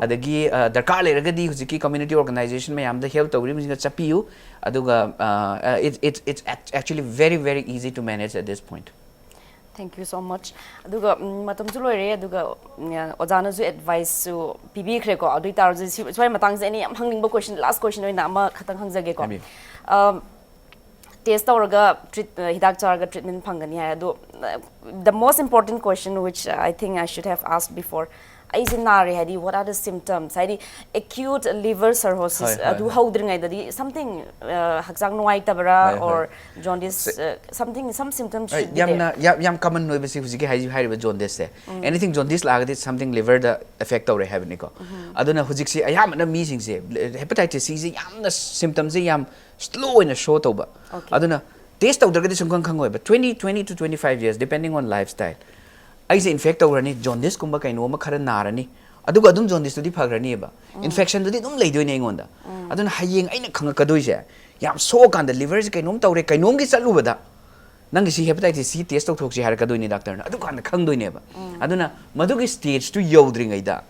ꯑꯗꯒꯤ, ꯑ, ꯗꯔꯀꯥꯔ ꯂꯩꯔꯒꯗꯤ ꯍꯧꯖꯤꯛꯀꯤ ꯀꯝꯃ꯭ꯌꯨꯅꯤꯇꯤ ꯑꯣꯔꯒꯅꯥꯏꯖꯦꯁꯟ ꯃꯌꯥꯝꯗ ꯍꯦꯜꯞ ꯇꯧꯔꯤꯕꯁꯤꯡꯗ ꯆꯠꯄꯤꯌꯨ꯫ ꯑꯗꯨꯒ, ꯑ, it, it's, it's act-, actually very, very easy to manage at this point. Thank you so much. ꯑꯗꯨꯒ, ꯎꯝ, ꯃꯇꯝꯁꯨ ꯂꯣꯏꯔꯦ, ꯑꯗꯨꯒ, ꯎꯝ, ꯑꯣꯖꯥꯅꯁꯨ ꯑꯦꯗꯚꯥꯏꯁꯁꯨ ꯄꯤꯕꯤꯈ꯭ꯔꯦꯀꯣ꯫ ꯑꯗꯨ ꯑꯣꯏꯇꯥꯔꯁꯨ ꯁꯤ, ꯁ꯭ꯋꯥꯏ ꯃꯇꯥꯡꯁꯦ ꯑꯩꯅ ꯌꯥꯝ ꯍꯪꯅꯤꯡꯕ ꯀꯣꯏꯁꯟ, ꯂꯥꯁ ꯀꯣꯏꯁꯟ ꯑꯣꯏꯅ ꯑꯃꯈꯛꯇꯪ ꯍꯪꯖꯒꯦꯀꯣ꯫ ꯍꯥꯏꯕꯤꯌꯨ꯫ ꯑꯝ, ꯇꯦꯁ ꯇꯧꯔꯒ ꯇ꯭ꯔꯤꯠ, ꯑ, ꯍꯤꯗꯥꯛ ꯆꯥꯔꯒ ꯇ꯭ꯔꯤꯠꯃꯦꯟ ꯐꯪꯒꯅꯤ ꯍꯥꯏ꯫ ꯑꯗꯣ, ꯑ, the most important question which I think I should have asked before, ꯑꯩꯁꯦ ꯅꯥꯔꯦ ꯍꯥꯏꯗꯤ, what are the symptoms? ꯍꯥꯏꯗꯤ, acute liver cirrhosis ꯍꯣꯏ, ꯍꯣꯏ, ꯑꯗꯨ ꯍꯣꯏ꯫ ꯍꯧꯗ꯭ꯔꯤꯉꯩꯗꯗꯤ something, ꯑ, ꯍꯛꯆꯥꯡ ꯅꯨꯡꯉꯥꯏꯇꯕ꯭ꯔꯥ, ꯍꯣꯏ, ꯍꯣꯏ꯫ or jaundice, ꯁꯦ- ꯑ, something, some symptoms ꯑꯩ should be ꯌꯥꯝꯅ there. ꯌꯥꯝ ꯌꯥꯝ ꯀꯃꯟ ꯑꯣꯏꯕꯁꯤ ꯍꯧꯖꯤꯛꯀꯤ ꯍꯥꯏ-, ꯍꯥꯏꯔꯤꯕ ꯖꯣꯟꯗꯤꯁꯁꯦ꯫ ꯑꯦꯅꯤꯊꯤꯡ ꯖꯣꯟꯗꯤꯁ ꯂꯥꯛꯑꯒꯗꯤ ꯁꯝꯊꯤꯡ ꯂꯤꯚꯔꯗ ꯑꯦꯐꯦꯛ ꯇꯧꯔꯦ ꯍꯥꯏꯕꯅꯤꯀꯣ꯫ ꯑꯗꯨꯅ ꯍꯧꯖꯤꯛꯁꯤ ꯑꯌꯥꯝꯕꯅ ꯃꯤꯁꯤꯡꯁꯦ ꯍꯦꯄꯥꯇꯥꯏꯇꯤꯁ ꯁꯤꯁꯦ ꯌꯥꯝꯅ ꯁꯤꯝꯇꯝꯁꯦ ꯌꯥꯝ ꯁ꯭ꯂꯣ ꯑꯣꯏꯅ ꯁꯣ ꯇꯧꯕ꯫ Okay. ꯑꯗꯨꯅ test ꯇꯧꯗ꯭ꯔꯒꯗꯤ ꯁꯨꯡꯈꯪ ꯈꯪꯉꯣꯏꯕ꯫ Twenty, twenty to twenty-five years, depending on lifestyle, ꯑꯩꯁꯦ ꯏꯟꯐꯦꯛ ꯇꯧꯔꯅꯤ, ꯖꯣꯟꯗꯤꯁꯀꯨꯝꯕ ꯀꯩꯅꯣꯝꯃ ꯈꯔ ꯅꯥꯔꯅꯤ, ꯑꯗꯨꯒ ꯑꯗꯨꯝ ꯖꯣꯟꯗꯤꯁꯇꯨꯗꯤ ꯐꯈ꯭ꯔꯅꯤꯕ꯫ ꯏꯟꯐꯦꯛꯁꯟꯗꯨꯗꯤ ꯑꯗꯨꯝ ꯂꯩꯗꯣꯏꯅꯦ ꯑꯩꯉꯣꯟꯗ꯫ ꯑꯗꯨꯅ ꯍꯌꯦꯡ ꯑꯩꯅ ꯈꯪꯉꯛꯀꯗꯣꯏꯁꯦ, ꯌꯥꯝ ꯁꯣꯛꯑꯀꯥꯟꯗ ꯂꯤꯚꯔꯁꯦ ꯀꯩꯅꯣꯝ ꯇꯧꯔꯦ, ꯀꯩꯅꯣꯝꯒꯤ ꯆꯠꯂꯨꯕꯗ, "ꯅꯪꯒꯤ ꯁꯤ ꯍꯦꯄꯥꯇꯥꯏꯇꯤꯁ ꯁꯤ ꯇꯦꯁ ꯇꯧꯊꯣꯛꯁꯤ" ꯍꯥꯏꯔꯛꯀꯗꯣꯏꯅꯦ ꯗꯥꯛꯇꯔꯅ꯫ ꯑꯗꯨꯀꯥꯟꯗ ꯈꯪꯗꯣꯏꯅꯦꯕ꯫ ꯑꯗꯨꯅ ꯃꯗꯨꯒꯤ ꯁ꯭ꯇꯦꯖꯇꯨ ꯌꯧꯗ꯭ꯔꯤꯉꯩꯗ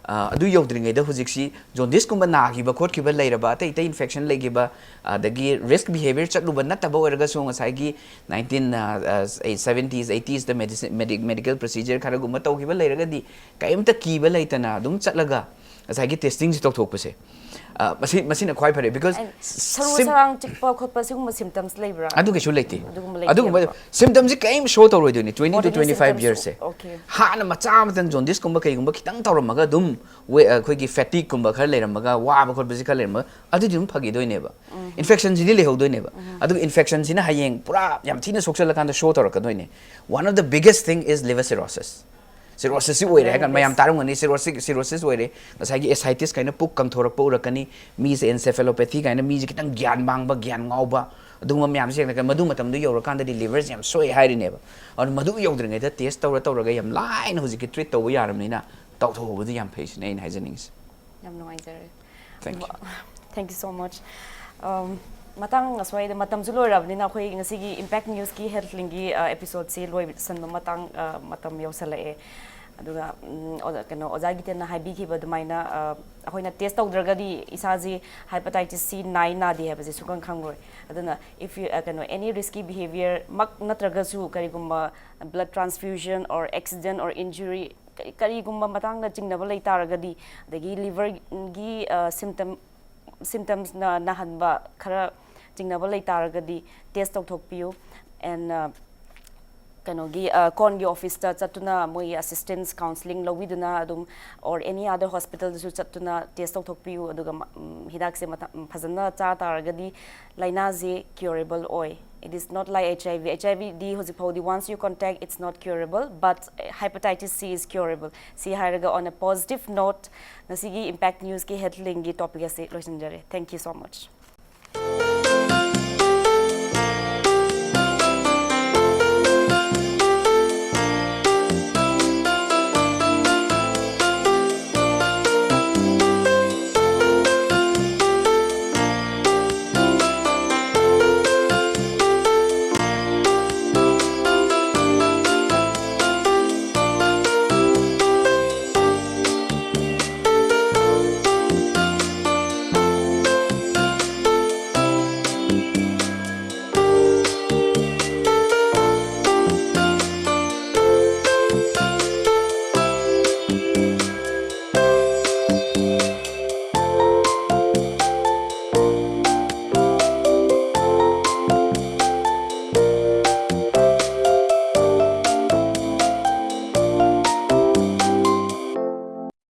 ꯑ, ꯑꯗꯨ ꯌꯧꯗ꯭ꯔꯤꯉꯩꯗ ꯍꯧꯖꯤꯛꯁꯤ ꯖꯣꯟꯗꯤꯁꯀꯨꯝꯕ ꯅꯥꯈꯤꯕ ꯈꯣꯠꯈꯤꯕ ꯂꯩꯔꯕ, ꯑꯇꯩ ꯑꯇꯩ ꯏꯟꯐꯦꯛꯁꯟ ꯂꯩꯈꯤꯕ, ꯑꯗꯒꯤ ꯔꯤꯁꯛ ꯕꯤꯍꯦꯕꯤꯌꯔ ꯆꯠꯂꯨꯕ ꯅꯠꯇꯕ ꯑꯣꯏꯔꯒꯁꯨ, ꯉꯁꯥꯏꯒꯤ nineteen seventies eighties medical procedure ꯈꯔꯒꯨꯝꯕ ꯇꯧꯈꯤꯕ ꯂꯩꯔꯒꯗꯤ, ꯀꯔꯤꯝꯇ ꯀꯤꯕ ꯂꯩꯇꯅ ꯑꯗꯨꯝ ꯆꯠꯂꯒ ꯉꯁꯥꯏꯒꯤ ꯇꯦꯁꯇꯤꯡꯁꯤ ꯇꯧꯊꯣꯛꯄꯁꯦ, ꯑ, ꯃꯁꯤ, ꯃꯁꯤꯅ ꯈ꯭ꯋꯥꯏ ꯐꯔꯦ꯫ ꯕꯤꯀꯣꯁ ꯁꯔꯨ ꯁꯔꯥꯡ ꯆꯤꯛꯄ ꯈꯣꯠꯄ ꯁꯤꯒꯨꯝꯕ ꯁꯤꯝꯇꯝꯁ ꯂꯩꯕ꯭ꯔꯥ? ꯑꯗꯨ ꯀꯩꯁꯨ ꯂꯩꯇꯦ꯫ ꯑꯗꯨꯒꯨꯝꯕ ꯑꯗꯨꯒꯨꯝꯕ ꯂꯩꯇꯦꯕ꯫ ꯁꯤꯝꯇꯝꯁꯤ ꯀꯔꯤꯝ ꯁꯣ ꯇꯧꯔꯣꯏꯗꯣꯏꯅꯤ, twenty two Bodily twenty five symptoms. ꯌꯔꯁꯁꯦ꯫ Okay. ꯍꯥꯟꯅ ꯃꯆꯥ ꯑꯃꯇꯪ ꯖꯣꯟꯗꯤꯁꯀꯨꯝꯕ ꯀꯩꯒꯨꯝꯕ ꯈꯤꯇꯪ ꯇꯧꯔꯝꯃꯒ ꯑꯗꯨꯝ ꯋꯦ-, ꯑꯩꯈꯣꯏꯒꯤ ꯐꯦꯇꯤꯛꯀꯨꯝꯕ ꯈꯔ ꯂꯩꯔꯝꯃꯒ, ꯋꯥꯕ ꯈꯣꯠꯄꯁꯤ ꯈꯔ ꯂꯩꯔꯝꯃꯒ, ꯑꯗꯨꯗꯤ ꯑꯗꯨꯝ ꯐꯈꯤꯗꯣꯏꯅꯦꯕ꯫ ꯏꯟꯐꯦꯛꯁꯟꯁꯤꯗꯤ ꯂꯩꯍꯧꯗꯣꯏꯅꯦꯕ꯫ ꯑꯗꯨꯒ ꯏꯟꯐꯦꯛꯁꯟꯁꯤꯅ ꯍꯌꯦꯡ ꯄꯨꯔꯥ ꯌꯥꯝ ꯊꯤꯅ ꯁꯣꯛꯆꯜꯂꯀꯥꯟꯗ ꯁꯣ ꯇꯧꯔꯛꯀꯗꯣꯏꯅꯦ꯫ One of the biggest thing is liver cirrhosis. ꯁꯤꯔꯣꯁꯤꯁꯁꯤ ꯑꯣꯏꯔꯦ ꯍꯥꯏ ꯀꯥꯟꯗ ꯃꯌꯥꯝ ꯇꯥꯔꯝꯒꯅꯤ, ꯁꯤꯔꯣꯁꯤꯁ, ꯁꯤꯔꯣꯁꯤꯁ ꯑꯣꯏꯔꯦ, ꯉꯁꯥꯏꯒꯤ ꯑꯦꯁꯥꯏꯇꯤꯁ ꯀꯥꯏꯅ ꯄꯨꯛ ꯀꯪꯊꯣꯔꯛꯄ ꯎꯔꯛꯀꯅꯤ, ꯃꯤꯁꯦ ꯑꯦꯟꯁꯦꯐꯦꯂꯣꯄꯦꯊꯤ ꯀꯥꯏꯅ ꯃꯤꯁꯦ ꯈꯤꯇꯪ ꯒ꯭ꯌꯥꯟ ꯃꯥꯡꯕ, ꯒ꯭ꯌꯥꯟ ꯉꯥꯎꯕ, ꯑꯗꯨꯒꯨꯝꯕ ꯃꯌꯥꯝꯁꯦ ꯌꯦꯡꯉꯒ ꯃꯗꯨ ꯃꯇꯝꯗꯨ ꯌꯧꯔꯀꯥꯟꯗꯗꯤ ꯂꯤꯚꯔꯁꯦ ꯌꯥꯝ ꯁꯣꯛꯑꯦ ꯍꯥꯏꯔꯤꯅꯦꯕ꯫ ꯑꯗꯨꯅ ꯃꯗꯨ ꯌꯧꯗ꯭ꯔꯤꯉꯩꯗ ꯇꯦꯁ ꯇꯧꯔ ꯇꯧꯔꯒ ꯌꯥꯝ ꯂꯥꯏꯅ ꯍꯧꯖꯤꯛꯀꯤ ꯇ꯭ꯔꯤꯠ ꯇꯧꯕ ꯌꯥꯔꯕꯅꯤꯅ ꯇꯧꯊꯣꯛꯍꯧꯕꯗꯨ ꯌꯥꯝ ꯐꯩ ꯁꯤꯅꯦ ꯑꯩꯅ ꯍꯥꯏꯖꯅꯤꯡꯉꯤꯁꯦ꯫ ꯌꯥꯝ ꯅꯨꯡꯉꯥꯏꯖꯔꯦ꯫ Thank you. Thank you so much. Um, ꯃꯇꯥꯡ ꯑꯁ꯭ꯋꯥꯏꯗ ꯃꯇꯝꯁꯨ ꯂꯣꯏꯔꯕꯅꯤꯅ ꯑꯩꯈꯣꯏ ꯉꯁꯤꯒꯤ ꯏꯝꯄꯦꯛ ꯅ꯭ꯌꯨꯁꯀꯤ ꯍꯦꯜꯠ ꯂꯤꯡꯒꯤ ꯑꯦꯄꯤꯁꯣꯗꯁꯤ ꯂꯣꯏꯁꯟꯕ ꯃꯇꯥꯡ, ꯑ, ꯃꯇꯝ ꯌꯧꯁꯜꯂꯛꯑꯦ꯫ ꯑꯗꯨꯒ, ꯎꯝ, ꯑꯣꯖꯥ, ꯀꯩꯅꯣ, ꯑꯣꯖꯥ ꯒꯤꯇꯦꯟꯅ ꯍꯥꯏꯕꯤꯈꯤꯕ ꯑꯗꯨꯃꯥꯏꯅ, ꯑ, ꯑꯩꯈꯣꯏꯅ ꯇꯦꯁ ꯇꯧꯗ꯭ꯔꯒꯗꯤ ꯏꯁꯥꯁꯤ ꯍꯦꯄꯥꯇꯥꯏꯇꯤꯁ ꯁꯤ ꯅꯥꯏ ꯅꯥꯗꯦ ꯍꯥꯏꯕꯁꯦ ꯁꯨꯈꯪ ꯈꯪꯂꯣꯏ꯫ ꯑꯗꯨꯅ if you, ꯑ, ꯀꯩꯅꯣ, any risky behavior ꯃꯛ ꯅꯠꯇ꯭ꯔꯒꯁꯨ ꯀꯔꯤꯒꯨꯝꯕ blood transfusion or accident or injury ꯀꯔꯤ-, ꯀꯔꯤꯒꯨꯝꯕ ꯃꯇꯥꯡꯗ ꯆꯤꯡꯅꯕ ꯂꯩ ꯇꯥꯔꯒꯗꯤ, ꯑꯗꯒꯤ ꯂꯤꯚꯔꯒꯤ, ꯑ, ꯁꯤꯝꯇꯝ, ꯁꯤꯝꯇꯝꯁꯅ ꯅꯥꯍꯟꯕ ꯈꯔ ꯆꯤꯡꯅꯕ ꯂꯩ ꯇꯥꯔꯒꯗꯤ ꯇꯦꯁ ꯇꯧꯊꯣꯛꯄꯤꯌꯨ꯫ And, ꯑ, ꯀꯩꯅꯣꯒꯤ, ꯑ, ꯀꯣꯟꯒꯤ ꯑꯣꯐꯤꯁꯇ ꯆꯠꯇꯨꯅ ꯃꯣꯏꯒꯤ ꯑꯁꯤꯁꯇꯦꯟꯁ ꯀꯥꯎꯟꯁꯤꯂꯤꯡ ꯂꯧꯕꯤꯗꯨꯅ ꯑꯗꯨꯝ, or any other ꯍꯣꯁꯄꯤꯇꯥꯜꯗꯁꯨ ꯆꯠꯇꯨꯅ ꯇꯦꯁ ꯇꯧꯊꯣꯛꯄꯤꯌꯨ꯫ ꯑꯗꯨꯒ ꯃ-, ꯎꯝ, ꯍꯤꯗꯥꯛꯁꯦ ꯃꯇꯝ, ꯐꯖꯅ ꯆꯥ ꯇꯥꯔꯒꯗꯤ ꯂꯥꯏꯅꯥꯁꯦ ꯀ꯭ꯌꯣꯔꯦꯕꯜ ꯑꯣꯏ꯫ It is not like H I V. H I V ꯗꯤ ꯍꯧꯖꯤꯛ ꯐꯥꯎꯗꯤ once you contact, it's not curable, but hepatitis C is curable꯫ ꯁꯤ ꯍꯥꯏꯔꯒ on a positive note, ꯉꯁꯤꯒꯤ ꯏꯝꯄꯦꯛ ꯅ꯭ꯌꯨꯁꯀꯤ ꯍꯦꯜꯠ ꯂꯤꯡꯒꯤ ꯇꯣꯄꯤꯛ ꯑꯁꯤ ꯂꯣꯏꯁꯤꯟꯖꯔꯦ꯫ Thank you so much꯫